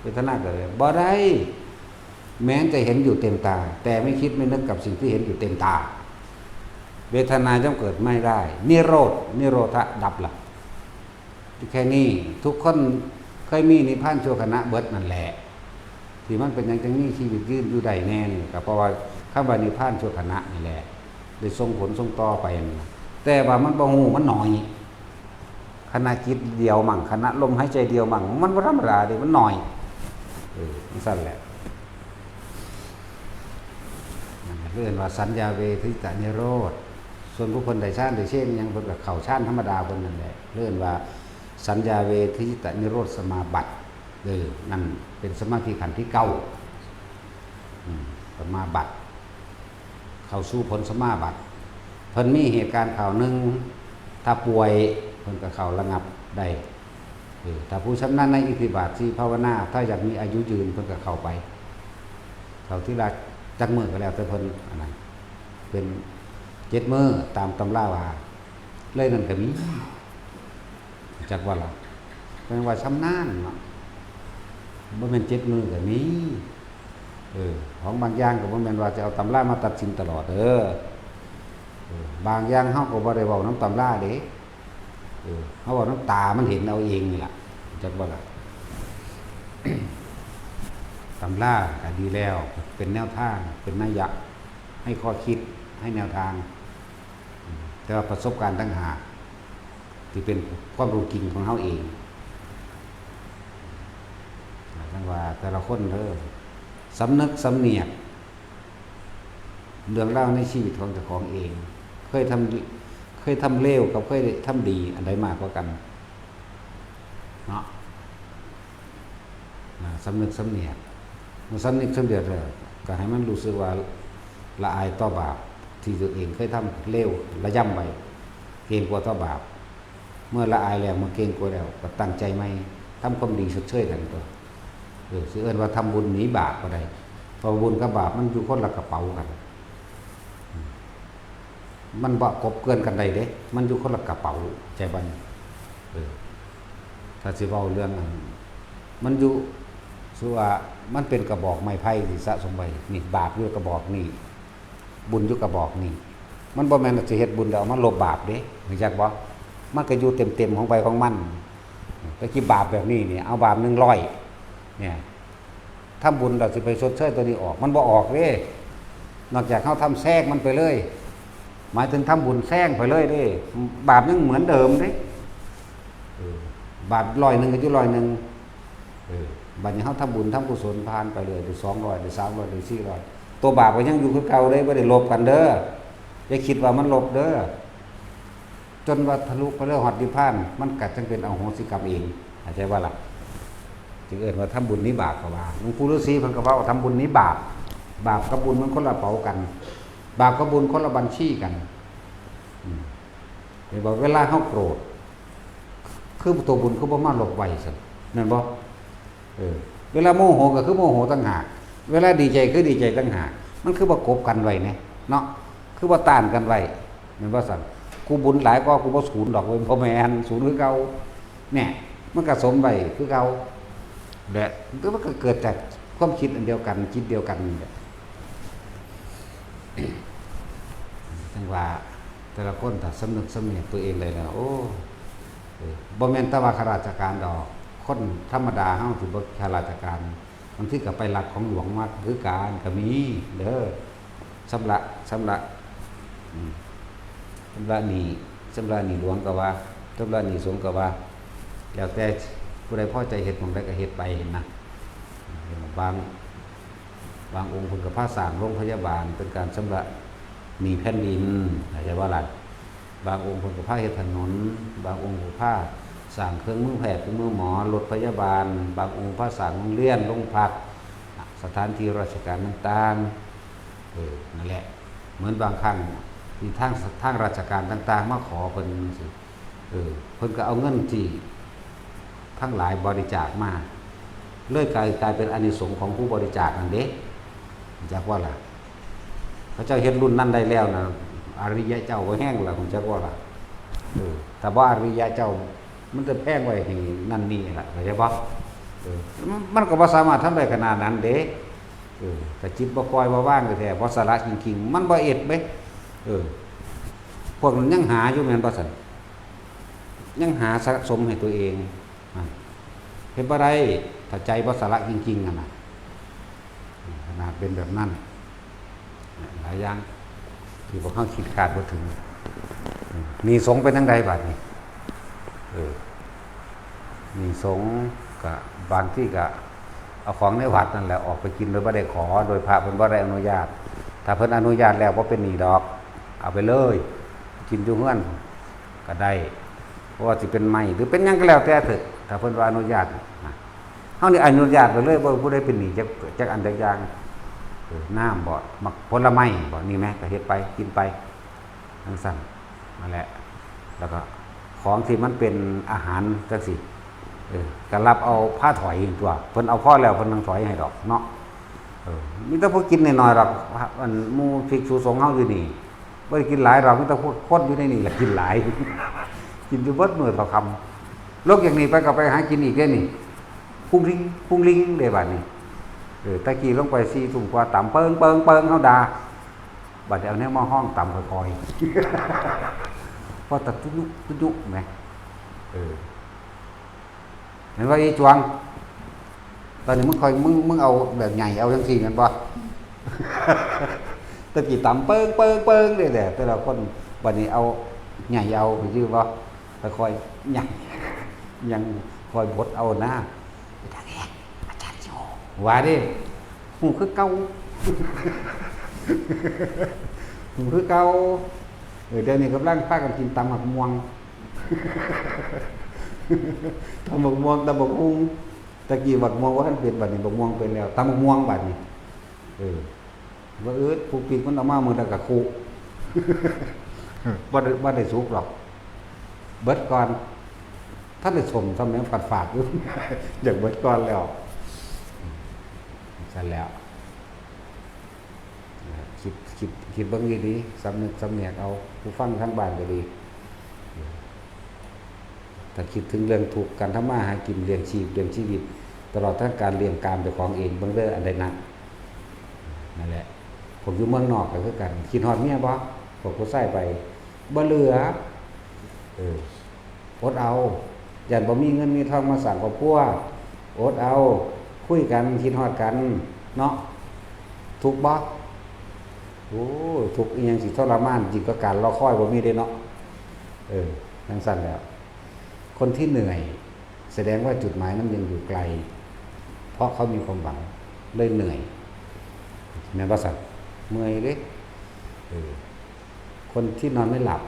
เวทนาเกิดได้บ่ ได้ แม้จะเห็นอยู่เต็มตา แต่ไม่คิดไม่นึกกับสิ่งที่เห็นอยู่เต็มตา เวทนาย่อมเกิดไม่ได้ นิโรธ นิโรธะดับละ แค่นี้ ทุกคนเคยมีนิพพานชั่วขณะเบิดนั่นแหละ ที่มันเป็นหยังจั่งมีชีวิตยืนอยู่ได้แน่นี่ ก็เพราะว่าคำว่านิพพานชั่วขณะนี่แหละ ได้ส่งผลส่งต่อไปนั่นล่ะ แต่ว่ามันบ่ฮู้ มันน้อย ขณะจิตเดียวมั่ง ขณะลมหายใจเดียวมั่ง มันบ่ธรรมดาเด้ มันน้อย เออ จั่งซั้นแหละ นั่นแหละ เอิ้นว่าสัญญาเวทยิตานิโรธ ส่วนผู้เพิ่นได้ฌานได้เชนหยัง เพิ่นก็เข้าฌานธรรมดาเพิ่นนั่นแหละ เอิ้นว่าสัญญาเวทยิตานิโรธสมาบัติ เออ นั่นเป็นสมาธิขั้นที่เก้า อืม สมาบัติ เข้าสู่ผลสมาบัติ เพิ่นมีเหตุการณ์คราวหนึ่ง ถ้าป่วย เพิ่นก็เข้าระงับได้ เออ ถ้าผู้ชำนาญในอิทธิบาทสี่ภาวนา ถ้าอยากมีอายุยืน เพิ่นก็เข้าไป เข้าทีละจักมื้อก็แล้วแต่เพิ่น อันนั้น เป็นเจ็ดมื้อตามตำราว่า เลยนั่นก็มี จักว่าล่ะ แปลว่าชำนาญเนาะ บ่แม่นเจ็ดมื้อก็มี เออ ของบางอย่างก็บ่แม่นว่าจะเอาตำรามาตัดสินตลอดเด้อ เออ บางอย่างเฮาก็บ่ได้เว้านำตำราเด้ เออ เฮาเว้านำตามันเห็นเอาเองนี่ล่ะ จักว่าล่ะ ตำราก็ดีแล้ว เป็นแนวทาง เป็นนัยยะ ให้ข้อคิด ให้แนวทาง อืม แต่ว่าประสบการณ์ต่างหาก ที่เป็นความรู้จริงของเฮาเอง จั่งว่าแต่ละคนเด้อ สำนึกสำเนียก เรื่องราวในชีวิตของเจ้าของเอง เคยทำ เคยทำเลวกับเคยทำดี อันใดมากกว่ากัน เนาะ นะ สำนึกสำเนียก เมื่อสำนึกสำเนียกแล้ว ก็ให้มันรู้สึกว่าละอายต่อบาปที่ตัวเองเคยทำเลว ระยำไว้ เกรงกลัวต่อบาป เมื่อละอายแล้ว เมื่อเกรงกลัวแล้ว ก็ตั้งใจใหม่ ทำความดีชดเชยกันตัว เออ สิเอิ้นว่าทำบุญหนีบาปก็ได้ เพราะบุญกับบาปมันอยู่คนละกระเป๋ากัน มันบ่กบเกลื่อนกันได้เด้ มันอยู่คนละกระเป๋า ใจบัน เออ ถ้าสิเว้าเรื่องอัน มันอยู่ สมมุติว่ามันเป็นกระบอกไม้ไผ่ที่สะสมไว้ นี่ บาปอยู่กระบอกนี่ บุญอยู่กระบอกนี่ มันบ่แม่นว่าสิเฮ็ดบุญแล้วเอามาลบบาปเด้ รู้จักบ่ มันก็อยู่เต็มๆของไผของมัน แต่คิดบาปแบบนี้นี่ เอาบาปหนึ่งร้อย เนี่ย ทำบุญแล้วสิไปชดเชยตัวนี้ออก มันบ่ออกเด้ นอกจากเฮาทำแซงมันไปเลย หมายถึงทำบุญแซงไปเลยเด้ บาปยังเหมือนเดิมเด้ เออ บาปร้อยหนึ่งก็อยู่ร้อยหนึ่ง เออ บัดนี้เฮาทำบุญทำกุศลผ่านไปเลย ได้สองร้อย ได้สามร้อย ได้สี่ร้อย ตัวบาปก็ยังอยู่คือเก่าเด้ บ่ได้ลบกันเด้อ อย่าคิดว่ามันลบเด้อ จนว่าทะลุไปเลยฮอดนิพพาน มันก็จั่งเป็นอโหสิกรรมเอง เข้าใจบ่ล่ะ จึงเอิ้นว่าทำบุญหนีบาปก็ว่า หลวงปู่ฤาษีเพิ่นก็เว้าว่าทำบุญหนีบาป บาปกับบุญมันคนละเป๋ากัน บาปกับบุญคนละบัญชีกัน อืม เห็นบ่ เวลาเฮาโกรธ คือตัวบุญคือบ่มาลบไว้ซั่น แม่นบ่ เออ เวลาโมโหก็คือโมโหต่างหาก เวลาดีใจคือดีใจต่างหาก มันคือบ่กบกันไว้แหน่ เนาะ คือบ่ต้านกันไว้ แม่นบ่ซั่น กูบุญหลายกว่ากูบ่สูนดอกเว้ย บ่แม่น สูนคือเก่า เนี่ย มันก็สมไว้คือเก่า และมันก็เกิดจากความคิดอันเดียวกัน จิตเดียวกันนี่แหละ จั่งว่าแต่ละคนถ้าสำนึกสำเนียกตัวเองได้แล้ว โอ้ เออ บ่แม่นแต่ว่าข้าราชการดอก คนธรรมดาเฮาที่บ่ข้าราชการ บางทีก็ไปลักของหลวงมาคือกันก็มีเด้อ ชำระ ชำระ อืม ชำระหนี้ ชำระหนี้หลวงก็ว่า ชำระหนี้สงฆ์ก็ว่า แล้วแต่ ผู้ใดพอใจเฮ็ดหม่องใดก็เฮ็ดไปหั้นนะ บาง บางองค์เพิ่นก็พาสร้างโรงพยาบาลเป็นการชำระหนี้แผ่นดิน เข้าใจบ่ล่ะ บางองค์เพิ่นก็พาเฮ็ดถนน บางองค์ก็พาสร้างเครื่องมือแพทย์ เครื่องมือหมอ รถพยาบาล บางองค์พาสร้างโรงเรียน โรงพัก สถานที่ราชการต่างๆ เออ นั่นแหละ เหมือนบางครั้งที่ทาง ทางราชการต่างๆ มาขอเพิ่นจั่งซี้ เออ เพิ่นก็เอาเงินที่ทั้งหลายบริจาคมา เลยกลาย กลายเป็นอานิสงส์ของผู้บริจาคนั่นเด้ จักว่าล่ะ เขาเจ้าเฮ็ดรุ่นนั้นได้แล้วนะ อริยะเจ้าบ่แฮงล่ะ จักว่าล่ะ เออ ถ้าบ่อริยะเจ้า มันจะแพงไว้ให้นั่นนี่ล่ะ เข้าใจบ่ เออ มันก็บ่สามารถทำได้ขนาดนั้นเด้ เออ ถ้าจิตบ่ปล่อยบ่วางแท้ๆ บ่สละจริงๆ มันบ่เอ็ดเด้ เออ พวกนั้นยังหาอยู่แม่นบ่ซั่น ยังหาสะสมให้ตัวเอง อ่ะ เฮ็ดบ่ได้ ถ้าใจบ่สละจริงๆ นั่นน่ะ ขนาดเป็นแบบนั้น หลายอย่างที่พวกเฮาคิดคาดบ่ถึง หนี้สงฆ์เป็นจั่งใดบัดนี้ เออ หนี้สงฆ์ก็บางทีก็เอาของในวัดนั่นแหละออกไปกินโดยบ่ได้ขอ โดยพระเพิ่นบ่ได้อนุญาต ถ้าเพิ่นอนุญาตแล้วบ่เป็นหนี้ดอก เอาไปเลย กินอยู่เฮือนก็ได้ เพราะว่าสิเป็นไม้หรือเป็นหยังก็แล้วแต่เถอะ ถ้าเพิ่นว่าอนุญาตนะ เฮานี่อนุญาตไปเลย บ่ผู้ใดเป็นหนี้จัก จักอันจักอย่าง เออ น้ำบ่ หมากผลไม้บ่ นี่แหม ก็เฮ็ดไป กินไป จั่งซั่น นั่นแหละ แล้วก็ของที่มันเป็นอาหารจั่งซี้ เออ ก็รับเอาพาถอยตัว เพิ่นเอาพอแล้ว เพิ่นจั่งถอยให้ดอกเนาะ เออ มีแต่พวกกินน้อยๆดอก อันหมู่ภิกษุสงฆ์เฮาอยู่นี่ บ่ได้กินหลายดอก มีแต่พวกคนอยู่ในนี่แหละกินหลาย กินอยู่เบิดมื้อเท่าค่ำ ลงจากนี่ไปก็ไปหากินอีกเด้นี่ พุงลิง พุงลิงเด้บัดนี้ เออ แต่กี้ลงไปสี่ทุ่มกว่าตำเปิง เปิง เปิง เฮาด่า บัดนี้เอาแนวมาฮ้องตำค่อยๆ พอตะตุยุ ตุยุแหม เออ เห็นว่าอีจวง ตอนนี้มึงคอย มึง มึงเอาแบบใหญ่ เอาจั่งซี่แม่นบ่ ตะกี้ตำเปิง เปิง เปิงเด้แหละ แต่ละคน บัดนี้เอาใหญ่เอา คือบ่ ค่อยๆ ยัง ยังคอยบดเอานะ อาจารย์โย ว่าเด้ ฮู้คือเก่า ฮู้คือเก่า เออ เดี๋ยวนี้กำลังพากันกินตำบักม่วง ตำบักม่วง ตำบักหุ่ง ตะกี้บักม่วงบ่ทันเป็น บัดนี้บักม่วงเป็นแล้ว ตำบักม่วงบัดนี้ เออ บ่อึด ผู้ปิ๊กมันเอามามื้อละกะคุ บ่ได้ บ่ได้สุกดอก เบิดก่อน ทันได้ส้มซ้ำแหม ฝาดๆ อยู่ อยากเบิดก่อนแล้ว ซั่นแล้ว คิด คิด คิดเบิ่งดีๆ สำนึกสำแนกเอา ผู้ฟังทางบ้านก็ดี ถ้าคิดถึงเรื่องทุกข์ การทำมาหากิน เลี้ยงชีพ เลี้ยงชีวิต ตลอดทั้งการเลี้ยงกามเจ้าของเอง เบิ่งเด้อ อันใดหนัก นั่นแหละ พวกอยู่เมืองนอกก็คือกัน คิดฮอดเมียบ่ พวกผู้ชายไป บ่เหลือ เออ อดเอา ย่านบ่มีเงินมีทองมาสร้างครอบครัว อดเอา คุยกัน คิดฮอดกัน เนาะ ทุกข์บ่ โอ้ ทุกข์อีหยังสิทรมาน ยิ่งกว่าการรอคอยบ่มีเด้เนาะ เออ จั่งซั่นแหล้ว คนที่เหนื่อย แสดงว่าจุดหมายนั้นยังอยู่ไกล เพราะเขามีความหวัง เลยเหนื่อย แม่นบ่ซั่น เมื่อยเด้ เออ คนที่นอนไม่หลับ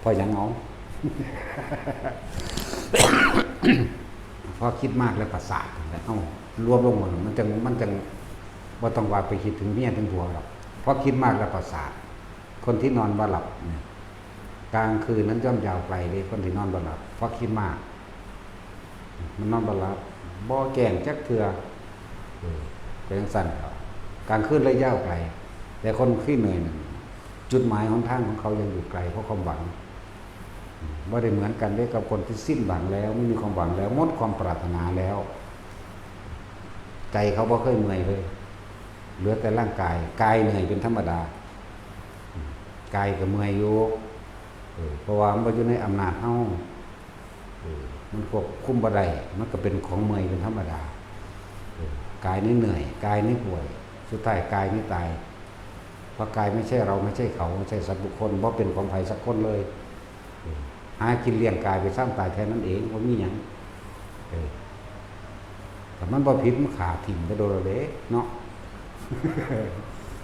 เพราะหยังเอา เพราะคิดมากแล้วประสาท แล้ว เอ้า รวมลงหมด มันจั่ง มันจั่ง บ่ต้องว่าไปคิดถึงเมียถึงผัวหรอก เพราะคิดมากแล้วประสาท คนที่นอนบ่หลับเนี่ย กลางคืนนั้นย่อมยาวไกลเด้ คนที่นอนบ่หลับ เพราะคิดมาก มันนอนบ่หลับ บ่แจ้งจักเทื่อ เออ เป็นจั่งซั่นครับ กลางคืนเลยยาวไกล แต่คนที่เหนื่อยนั่น จุดหมายหนทางของเขายังอยู่ไกล เพราะความหวัง บ่ได้เหมือนกันเด้กับคนที่สิ้นหวังแล้ว ไม่มีความหวังแล้ว หมดความปรารถนาแล้ว ใจเขาบ่เคยเมื่อยเลย เหลือแต่ร่างกาย กายเหนื่อยเป็นธรรมดา กายก็เมื่อยอยู่ เออ เพราะว่ามันบ่อยู่ในอำนาจเฮา เออ มันควบคุมบ่ได้ มันก็เป็นของเมื่อยเป็นธรรมดา เออ กายนี่เหนื่อย กายนี่ป่วย สุดท้ายกายนี่ตาย เพราะกายไม่ใช่เรา ไม่ใช่เขา ไม่ใช่สัตว์บุคคล บ่เป็นของไผสักคนเลย เออ หากินเลี้ยงกายไปซ้ำตายแค่นั้นเอง บ่มีหยัง เออ มันบ่ผิด มันฆ่าถิ่มไปโดนแล้วเด้เนาะ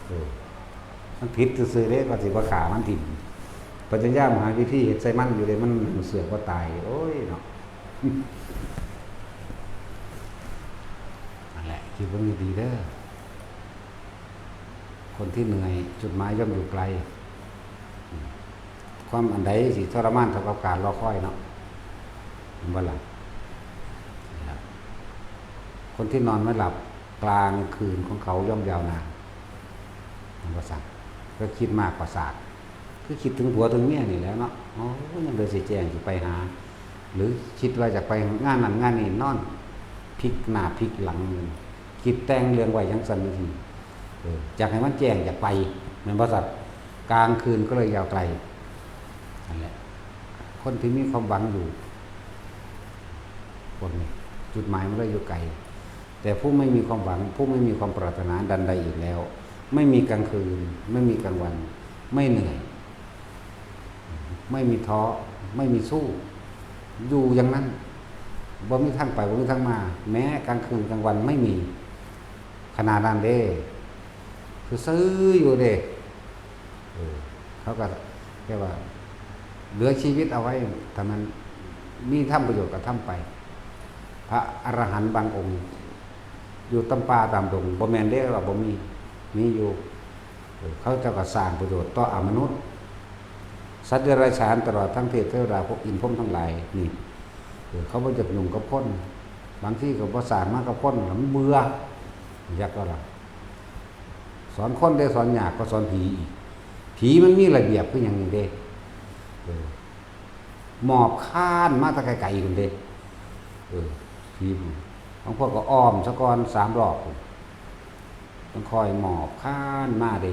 เออ มันผิดซื่อๆเด้ ก็สิบ่ฆ่ามันถิ่ม ปัญญามหาวิธีเฮ็ดใส่มันอยู่เด้ มันเสือกบ่ตาย โอ้ยเนาะ นั่นแหละ คิดเบิ่งดีๆเด้อ คนที่เหนื่อย จุดหมายย่อมอยู่ไกล ความอันใดสิทรมานเท่ากับการรอคอยเนาะ เห็นบ่ล่ะ คนที่นอนไม่หลับ กลางคืนของเขาย่อมยาวนาน เห็นบ่ซั่น ก็คิดมากประสาท คือคิดถึงผัวถึงเมียนี่แหละเนาะ โอ้ย ยังเลยสิแจ้งสิไปหา หรือคิดว่าอยากไปงานนั้นงานนี้ นอนพลิกหน้าพลิกหลังอยู่ คิดแต่งเรื่องไว้จั่งซั่นจั่งซี้ เออ อยากให้มันแจ้ง อยากไป แม่นบ่ซั่น กลางคืนก็เลยยาวไกล นั่นแหละ คนที่มีความหวังอยู่ พวกนี้ จุดหมายมันเลยอยู่ไกล แต่ผู้ไม่มีความหวัง ผู้ไม่มีความปรารถนาดันใดอีกแล้ว ไม่มีกลางคืน ไม่มีกลางวัน ไม่เหนื่อย ไม่มีท้อ ไม่มีสู้ อยู่อย่างนั้น บ่มีทางไป บ่มีทางมา แม้กลางคืนกลางวันไม่มี ขนาดนั้นเด้ คือซื่ออยู่เด้ เออ เขาก็เรียกว่า เหลือชีวิตเอาไว้ ถ้ามันมีทำประโยชน์ก็ทำไป พระอรหันต์บางองค์ อยู่ตามป่าตามดง บ่แม่นเด้ว่าบ่มี มีอยู่ เออ เขาเจ้าก็สร้างประโยชน์ต่ออมนุษย์ สัตว์เดรัจฉาน ตลอดทั้งเทพเทวดา พวกอินทร์พรหมทั้งหลาย นี่ เออ เขาบ่อยากยุ่งกับคน บางทีก็บ่สร้างมากับคน มันเบื่อ อยากก็ล่ะ สอนคนได้สอนยากก็สอนผีอีก ผีมันมีระเบียบคือหยังนี่เด้ เออ หมอบคานมาแต่ไกลๆพุ่นเด้ เออ ผีมัน บางพวกก็อ้อมซะก่อนสามรอบพุ่น มันค่อยหมอบคานมาเด้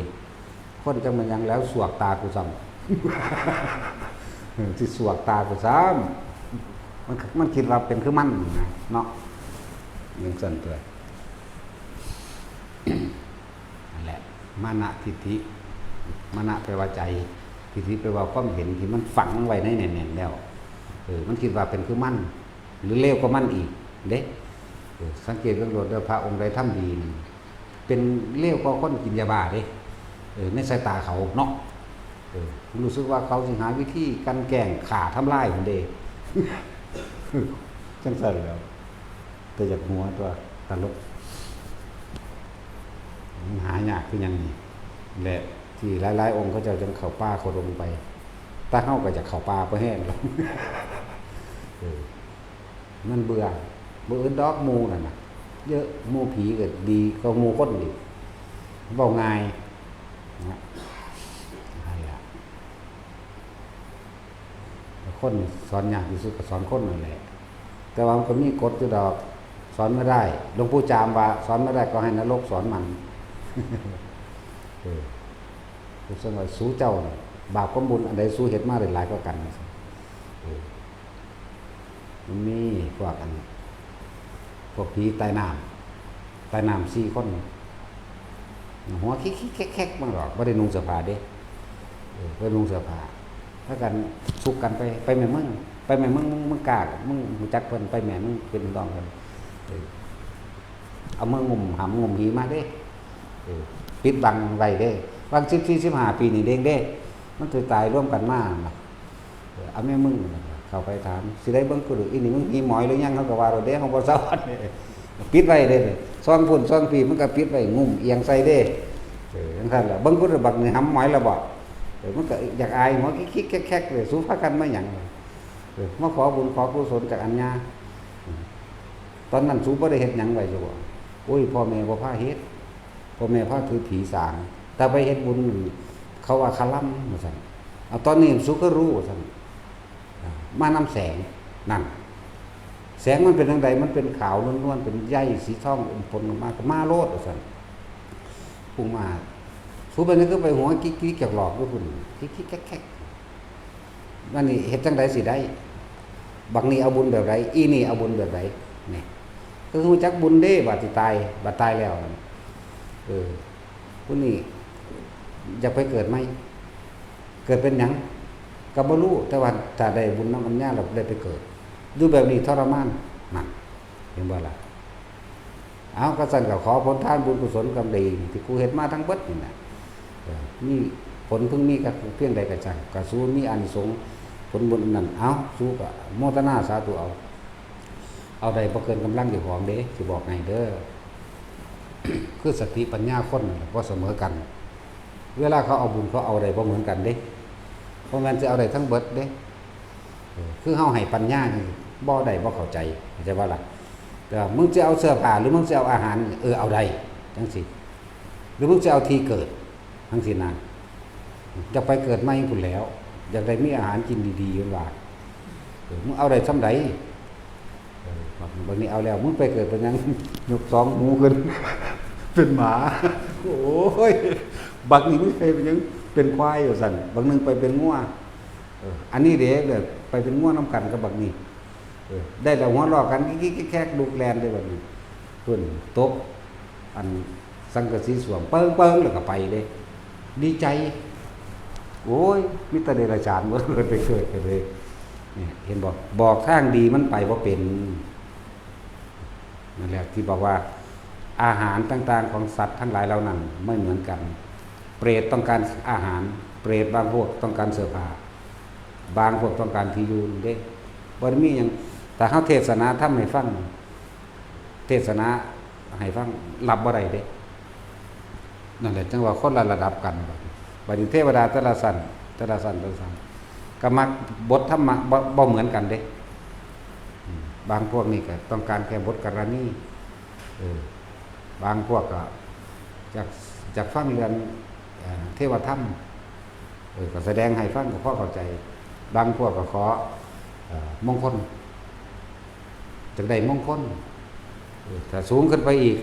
คนจั่งแม่นหยังแล้วสวกตากูซ้ำ เออ สิสวกตากูซ้ำ มัน มันคิดว่าเป็นคือมันนะเนาะ จั่งซั่นตั๊ว นั่นแหละ มานะทิฏฐิ มานะแปลว่าใจ ทิฏฐิแปลว่าความเห็นที่มันฝังไว้ในแน่นๆแล้ว เออ มันคิดว่าเป็นคือมัน หรือเลวกว่ามันอีกเด้ เออ สังเกตเบิ่งโลดเด้อ พระองค์ใดทำดีนี่ เป็นเลวกว่าคนกินยาบ้าเด้ เออ ในสายตาเขาเนาะ เออ รู้สึกว่าเขาสิหาวิธีกลั่นแกล้งฆ่าทำลายหั่นเด้ จั่งซั่นแหล้ว แต่อยากหัวตั๊ว ตลก มันหายากคือหยังนี่แหละ ที่หลายๆองค์เขาเจ้าจั่งเข้าป่าเข้าดงไป แต่เฮาก็อยากเข้าป่าบ่แฮงดอก เออ มันเบื่อ บ่อื่นดอก หมู่นั่นน่ะ เยอะ หมู่ผีก็ดีกว่าหมู่คนอีก เว้าง่ายนะ นั่นล่ะ คนสอนยากที่สุดก็สอนคนนั่นแหละ แต่ว่ามันก็มีกฎอยู่ดอก สอนไม่ได้ หลวงปู่จามว่า สอนไม่ได้ก็ให้นรกสอนมัน เออ เพิ่นว่า สูเจ้าน่ะ บาปกับบุญอันใดสูเฮ็ดมาได้หลายกว่ากัน เออ มันมีพวกอัน พวกผีใต้น้ำ ใต้น้ำสี่คน หัวคิกๆแคกๆมาดอก บ่ได้นุ่งเสื้อผ้าเด้ เออ บ่ได้นุ่งเสื้อผ้า พากันซุกกันไป ไปแม่มึง ไปแม่มึง มึง มึงกล้า มึงรู้จักเพิ่น ไปแม่มึงเป็นน้องกัน เออ เอามืองุ้มหำงุ้มหีมาเด้ เออ ปิดบังไว้เด้ หว่างสิบสี่ สิบห้าปีนี่เด้งเด้ มันสิตายรวมกันมา เออ เอาแม่มึงเข้าไปถาม สิได้เบิ่งกูหรือ อีนี่มึงหีหมอยหรือยัง เขาก็ว่าโลดเด้ เขาบ่สอน ปิดไว้เด้ ซองพุ่นซองพี้ มันก็ปิดไว้ งุ้มเอียงใส่เด้ เออ จั่งซั่นล่ะ เบิ่งกูหรือ บักนี่หำหมอยแล้วบ่ เออ มันก็อยากอาย หัวคิกๆแคกๆเลย สูพากันมาหยัง เออ มาขอบุญขอกุศลจากอัญญา ตอนนั้นสูบ่ได้เฮ็ดหยังไว้อยู่บ่ โอ้ย พ่อแม่บ่พาเฮ็ด พ่อแม่พาถือผีสาง ถ้าไปเฮ็ดบุญ เขาว่าคารมว่าซั่น เอา ตอนนี้สูก็รู้ว่าซั่น อ่ามานำแสง นั่น แสงมันเป็นจั่งใด มันเป็นขาวนวลๆ เป็นใยสีทองอมปนออกมา ก็มาโลดว่าซั่น พุ่งมา สูไปนี่คือไปหัวกิกๆหลอกๆอยู่พุ่น กิกๆแคกๆ บัดนี้เฮ็ดจั่งใดสิได้ บักนี่เอาบุญแบบใด อีนี่เอาบุญแบบใด นี่ ก็คือรู้จักบุญเด้ บัดสิตาย บัดตายแล้ว เออ ผู้นี้อยากไปเกิดใหม่ เกิดเป็นหยัง ก็บ่รู้ แต่ว่าถ้าได้บุญนำอัญญาแล้วได้ไปเกิด อยู่แบบนี้ทรมาน นั่น เห็นบ่ล่ะ เอา กะซั่นกะขอผลทานบุญกุศลกรรมดี ที่กูเฮ็ดมาทั้งเบิดนี่นะ เออ มีผลพึงมีกับกูเพียงใดกะช่าง กะสูมีอานิสงส์ผลบุญนั้น เอา สูกะโมทนาสาธุเอา เอาได้บ่เกินกำลังเจ้าของเด้ สิบอกให้เด้อ คือสติปัญญาคนนั่นแหละบ่เสมอกัน เวลาเขาเอาบุญเขาเอาได้บ่เหมือนกันเด้ บ่แม่นสิเอาได้ทั้งเบิดเด้ เออ คือเฮาให้ปัญญานี่บ่ได้บ่เข้าใจ เข้าใจบ่ล่ะ แต่ว่ามึงสิเอาเสื้อผ้าหรือมึงสิเอาอาหาร เออ เอาได้ จั่งซี้ หรือมึงสิเอาที่เกิด จั่งซี้นะ อยากไปเกิดใหม่พู้นแหล้ว อยากได้มีอาหารกินดีๆ อยู่ว่า เออ มึงเอาได้ส่ำใด เออ บัก บักนี้เอาแล้ว มึงไปเกิดเป็นหยัง ยกสองหูขึ้น เป็นหมา โอ้ย บักนี้มึงไปเป็นหยัง เป็นควายว่าซั่น บักหนึ่งไปเป็นงัว เออ อันนี้เด้ แบบไปเป็นงัวนำกันกับบักนี้ เออ ได้แล้วหัวเราะกัน กิกๆ แคกๆ ลูกแล่นเลยบัดนี้ เพิ่นตบ อันสังกะสีส้วม เปิงๆ แล้วก็ไปเด้ ดีใจ โอ้ย มีแต่เดรัจฉานเบิด ไปเกิดกันเลย เนี่ย เห็นบ่ บอกทางดีมันไปบ่เป็น นั่นแหละที่บอกว่า อาหารต่างๆ ของสัตว์ทั้งหลายเหล่านั้นไม่เหมือนกัน เปรตต้องการอาหาร เปรตบางพวกต้องการเสื้อผ้า บางพวกต้องการที่อยู่เด้ บ่ได้มีหยัง แต่เฮาเทศนาธรรมให้ฟัง เทศนาให้ฟัง รับบ่ได้เด้ นั่นแหละ จั่งว่าคนละระดับกัน บัดนี้ บัดนี้เทวดาแต่ละชั้น แต่ละชั้น แต่ละชั้น ก็มักบทธรรมะบ่ บ่เหมือนกันเด้ อืม บางพวกนี่ก็ต้องการแค่บทกรณี เออ บางพวกก็อยาก อยากฟังเรื่อง เอ่อ เทวธรรม เออ ก็แสดงให้ฟังก็พอเข้าใจ บางพวกก็ขอ เอ่อ มงคล จั่งได้มงคล เออ ถ้าสูงขึ้นไปอีก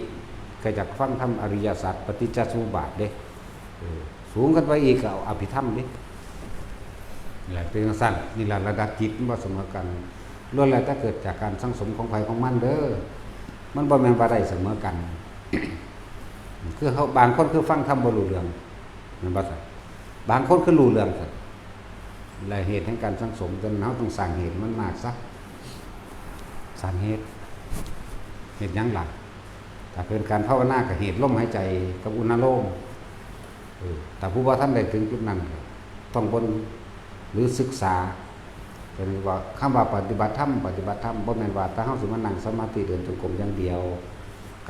ก็อยากฟังธรรมอริยสัจ ปฏิจจสมุปบาทเด้ เออ สูงขึ้นไปอีกก็เอาอภิธรรมเด้ นี่แหละเป็นจั่งซั่น นี่แหละระดับจิตมันบ่เสมอกัน ล้วนแล้วแต่เกิดจากการสั่งสมของไผของมันเด้อ มันบ่แม่นว่าได้เสมอกัน คือเฮา บางคนคือฟังธรรมบ่รู้เรื่อง แม่นบ่ซั่น บางคนคือรู้เรื่องซั่น และเหตุแห่งการสั่งสม จนเฮาต้องสร้างเหตุมันมากซะ สร้างเหตุ เหตุหยังล่ะ ถ้าเป็นการภาวนาก็เหตุลมหายใจกับอุณาโลม เออ ถ้าผู้บ่ทันได้ถึงจุดนั้น ต้องเบิ่งหรือศึกษา เป็นว่า คำว่าปฏิบัติธรรม ปฏิบัติธรรม บ่แม่นว่าแต่เฮาสิมานั่งสมาธิเดินจงกรมอย่างเดียว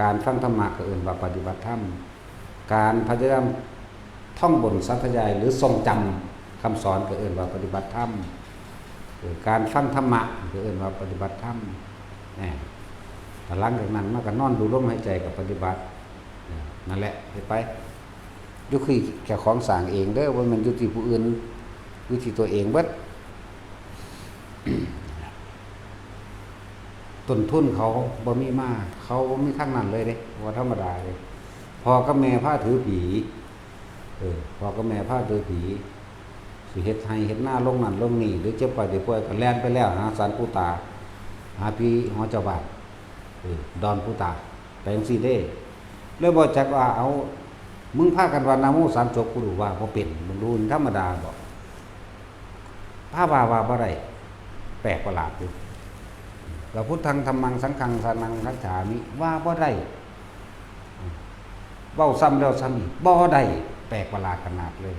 การฟังธรรมะก็เอิ้นว่าปฏิบัติธรรม การพยายามท่องบนสาธยายหรือทรงจำคำสอนก็เอิ้นว่าปฏิบัติธรรม เออ การฟังธรรมะก็เอิ้นว่าปฏิบัติธรรม แหม แต่หลังจากนั้นมันก็นอนดูลมหายใจกับปฏิบัติ เออ นั่นแหละ เฮ็ดไป อยู่ที่เจ้าของสร้างเองเด้อ บ่แม่นอยู่ที่ผู้อื่น อยู่ที่ตัวเองเบิด ต้นทุนเขาบ่มีมา เขาบ่มีทางนั้นเลยเด้ บ่ธรรมดาเลย พ่อกับแม่พาถือผี เออ พ่อกับแม่พาถือผี สิเฮ็ดไฮ่เฮ็ดนาลงนั่นลงนี่ หรือเจ็บไข้ได้ป่วยก็แล่นไปแล้วหาศาลปู่ตา หาผีหอเจ้าบ้าน เออ ดอนปู่ตา ไปจั่งซี้เด้ เลยบ่จักว่า เอา มึงพากันว่านะโมสามจบ กูรู้ว่าบ่เป็น มึงรู้ธรรมดาบ่ พาว่าว่าบ่ได้ แปลกประหลาดอยู่ แล้วพุทธัง ธัมมัง สังฆัง สรณัง คัจฉามิ ว่าบ่ได้ เว้าซ้ำแล้วซ้ำอีก บ่ได้ แปลกประหลาดขนาดเลย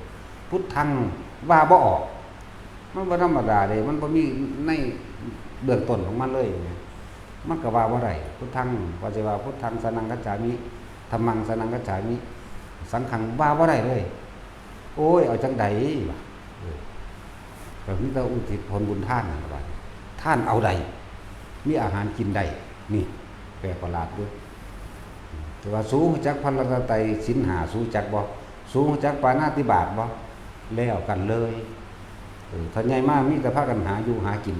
พุทธัง ว่าบ่ออก มันบ่ธรรมดาเด้ มันบ่มีในเบื้องต้นของมันเลย มันก็ว่าบ่ได้ พุทธัง ว่าสิว่า พุทธัง สรณัง คัจฉามิ ธัมมัง สรณัง คัจฉามิ สังฆัง ว่าบ่ได้เลย โอ้ย เอาจั่งใดวะ เออ ก็มีแต่อุทิศผลบุญทานนั่นล่ะ ทานเอาได้ มีอาหารกินได้ นี่ แปลกประหลาดอยู่ แต่ว่าสูรู้จักพระรัตนตรัย ศีลห้าสูรู้จักบ่ สูรู้จักปาณาติบาตบ่ แล้วกันเลย เออ ถ้าใหญ่มามีแต่พากันหาอยู่หากิน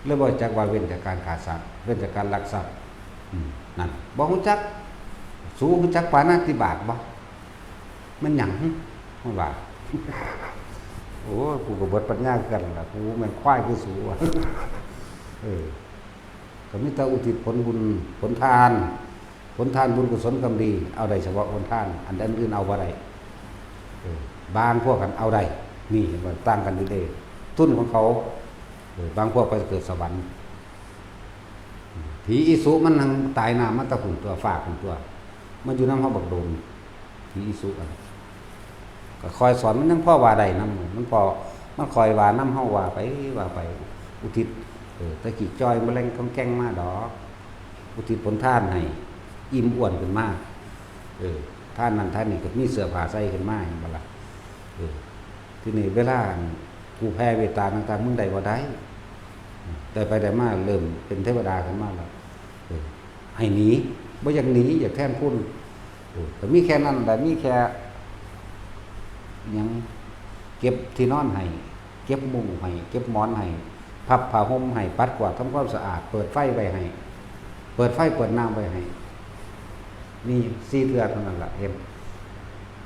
เลยบ่จักว่าเว้นจากการฆ่าสัตว์ เว้นจากการลักทรัพย์ อืม นั่น บ่รู้จัก สูรู้จักปาณาติบาตบ่ มันหยัง มันว่า โอ้ย กูก็เบิดปัญญาคือกันล่ะ กูแม่นควายคือสูอะ เออ ก็มีแต่อุทิศผลบุญ ผลทาน ผลทานบุญกุศลกรรมดี เอาได้เฉพาะผลทาน อันอื่นเอาบ่ได้ เออ บางพวกกันเอาได้ นี่เห็นบ่ ต่างกันอยู่เด้ ทุนของเขา เออ บางพวกไปเกิดสวรรค์ ผีอีสุมันนั่งตายน้ำมาแตะพุ่นตัว ฟ้าพุ่นตัว มันอยู่นำเฮาบักโดน ผีอีสุอะ ก็คอยสอนมัน ยังพอว่าได้นำ มันพอ มันคอยว่านำเฮา ว่าไป ว่าไป อุทิศ เออ แต่กี้จ่อยมาแล่งก้องแก้งมาดอก อุทิศผลทานให้ อิ่มอ้วนขึ้นมา เออ ทานนั้นทานนี้ก็มีเสื้อผ้าใส่ขึ้นมา เห็นบ่ล่ะ เออ ทีนี้เวลาอันกูแผ่เมตตาต่างๆ มึงได้บ่ได้ แต่ไปได้มาเริ่มเป็นเทวดาขึ้นมาแล้ว เออ ให้หนี บ่อยากหนี อยากแทนคุณ เออ ก็มีแค่นั้นแหละ มีแค่ หยัง เก็บที่นอนให้ เก็บมุ้งให้ เก็บหมอนให้ พับผ้าห่มให้ ปัดกวาดทำความสะอาด เปิดไฟไว้ให้ เปิดไฟเปิดน้ำไว้ให้ มีสี่เทื่อเท่านั้นล่ะ เห็น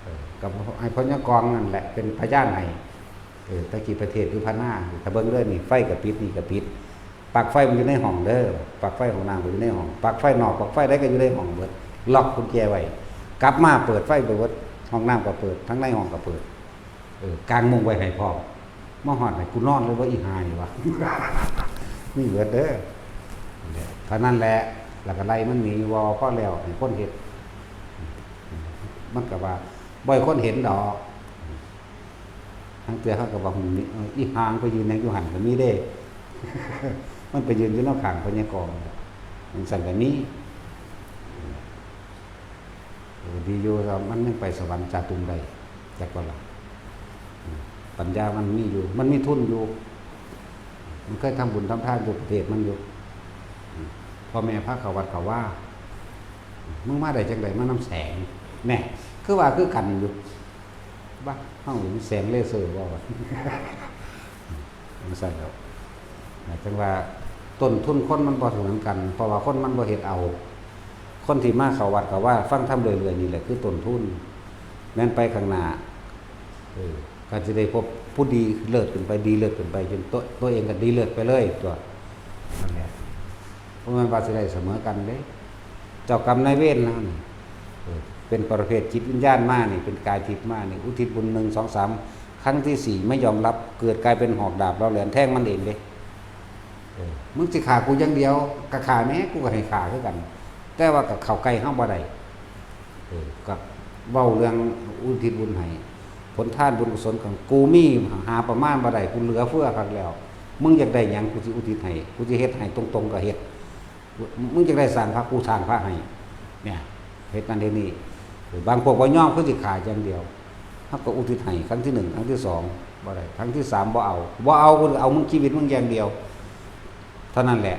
เออ กับให้พญากองนั่นแหละ เป็นพยานให้ เออ ตะกี้ประเทศอยู่พะนา ถ้าเบิ่งเด้อนี่ ไฟก็ปิด นี่ก็ปิด ปลั๊กไฟมันอยู่ในห้องเด้อ ปลั๊กไฟห้องน้ำก็อยู่ในห้อง ปลั๊กไฟนอก ปลั๊กไฟใดก็อยู่ในห้องเบิด ล็อกกุญแจไว้ กลับมาเปิดไฟไปเบิด ห้องน้ำก็เปิด ทั้งในห้องก็เปิด เออ กางมุ้งไว้ให้พร้อม มาฮอดให้กูนอนเลยว่าอีห่านี่วะ นี่เบิดเด้อ เท่านั้นแหละ แล้วก็ไล่มันหนี ว่าพอแล้ว ให้คนเฮ็ด มันก็ว่า บ่ให้คนเห็นดอก ทางเทื่อเขาก็ว่า "หึ นี่ เอ้ย อีห่าไปยืนหยังอยู่หั่น" ก็มีเด้ มันไปยืนอยู่นอกข้างพญากอง จังซั่นก็มี เออ ดีอยู่ มันยังไปสวรรค์จาตุมได้ จักว่าล่ะ อืม ปัญญามันมีอยู่ มันมีทุนอยู่ มันเคยทำบุญทำทานอยู่ประเทศมันอยู่ อืม พ่อแม่พาเข้าวัดเข้าวา "มึงมาได้จังใด มานำแสง" แน่ คือว่าคือกันอยู่ "บ้า เฮามีแสงเลเซอร์บ่วะ" จังซั่นแล้ว จังว่าต้นทุนคนมันบ่เหมือนกัน เพราะว่าคนมันบ่เฮ็ดเอา คนที่มาเข้าวัดเข้าวา ฟังธรรมเรื่อยๆ นี่แหละคือต้นทุน แม่นไปข้างหน้า เออ ก็สิได้พบผู้ดีเลิศขึ้นไป ดีเลิศขึ้นไป จนตัว ตัวเองก็ดีเลิศไปเลยตัว นั่นแหละ บ่แม่นว่าสิได้เสมอกันเด้ เจ้ากรรมนายเวรนะนี่ เออ เป็นประเภทจิตวิญญาณมานี่ เป็นกายทิพย์มานี่ อุทิศบุญหนึ่ง สอง สาม ครั้งที่สี่ไม่ยอมรับ เกิดกลายเป็นหอกดาบเหลาแหลมแทงมันเองเด้ เออ มึงสิฆ่ากูอย่างเดียว ก็ฆ่าแหม กูก็ให้ฆ่าคือกัน แต่ว่าก็เข้าใกล้เฮาบ่ได้ เออ ก็เว้าเรื่องอุทิศบุญให้ ผลทานบุญกุศลของกูมีหาประมาณบ่ได้ กูเหลือเฟือคักแล้ว มึงอยากได้หยัง กูสิอุทิศให้ กูสิเฮ็ดให้ตรงๆ ก็เฮ็ด มึงอยากได้สร้างพระ กูสร้างพระให้ เนี่ย เฮ็ดนั่นเฮ็ดนี่ เออ บางพวกบ่ยอม คือสิฆ่าอย่างเดียว เฮาก็อุทิศให้ครั้งที่หนึ่ง ครั้งที่สอง บ่ได้ ครั้งที่สาม บ่เอา บ่เอา กูเอามึง ชีวิตมึงอย่างเดียว เท่านั้นแหละ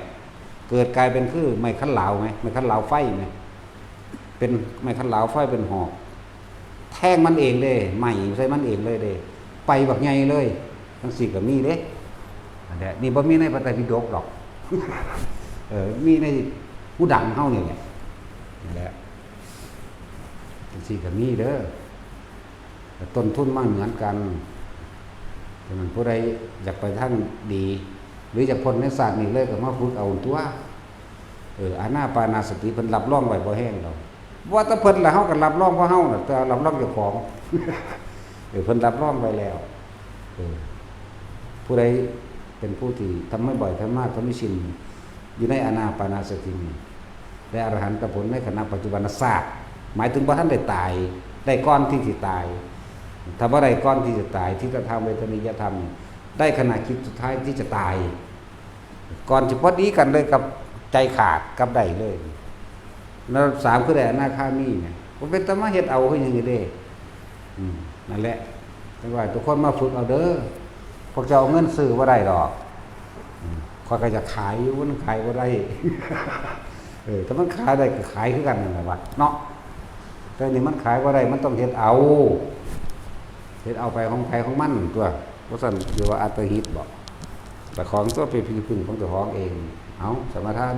เกิดกลายเป็นคือไม้คันหลาวไหม ไม้คันหลาวไฟไหม เป็นไม้คันหลาวไฟเป็นหอก แทงมันเองเด้ ไหม้ใส่มันเองเลยเด้ ไปบักใหญ่เลย จังซี่ก็มีเด้ อันเนี้ย นี่บ่มีในพระไตรปิฎกดอก เออ มีในหูดังเฮานี่แหละ นั่นแหละ จังซี่ก็มีเด้อ แต่ต้นทุนมันเหมือนกัน ฉะนั้นผู้ใดอยากไปทางดี หรืออยากพ้นในชาตินี้เลยก็มาฝึกเอาตัว เออ อานาปานสติเพิ่นรับรองไว้บ่แห้งดอก ว่าแต่เพิ่นละ เฮาก็รับรองเพราะเฮาน่ะ แต่รับรองเจ้าของ เออ เพิ่นรับรองไว้แล้ว เออ ผู้ใดเป็นผู้ที่ทำบ่อยๆ ทำมาก ทำให้ชิน อยู่ในอานาปานสตินี่ ได้อรหันตผลในขณะปัจจุบันชาติ หมายถึงบ่ทันได้ตาย ได้ก่อนที่สิตาย ถ้าบ่ได้ก่อนที่จะตาย ทิฏฐธรรม เวทนิยธรรม ได้ขณะจิตสุดท้ายที่จะตาย ก่อนสิพอดีกันเลยกับใจขาดกับได้เลย แล้วสามคือได้อนาคามีเนี่ย บ่เป็นตามาเฮ็ดเอาคือหยังนี่เด้ อืม นั่นแหละ จังว่าทุกคนมาฝึกเอาเด้อ พวกเจ้าเอาเงินซื้อบ่ได้ดอก อืม ข้อยก็อยากขายอยู่ มันขายบ่ได้ เออ ถ้ามันขายได้ก็ขายคือกันนั่นแหละวะ เนาะ แต่นี่มันขายบ่ได้ มันต้องเฮ็ดเอา เฮ็ดเอาไปของไผของมันตัว บ่ซั้นสิว่าอัตตหิตบ่ แต่ของตัวเป็นที่พึ่งของเจ้าของเอง เอา สมาทาน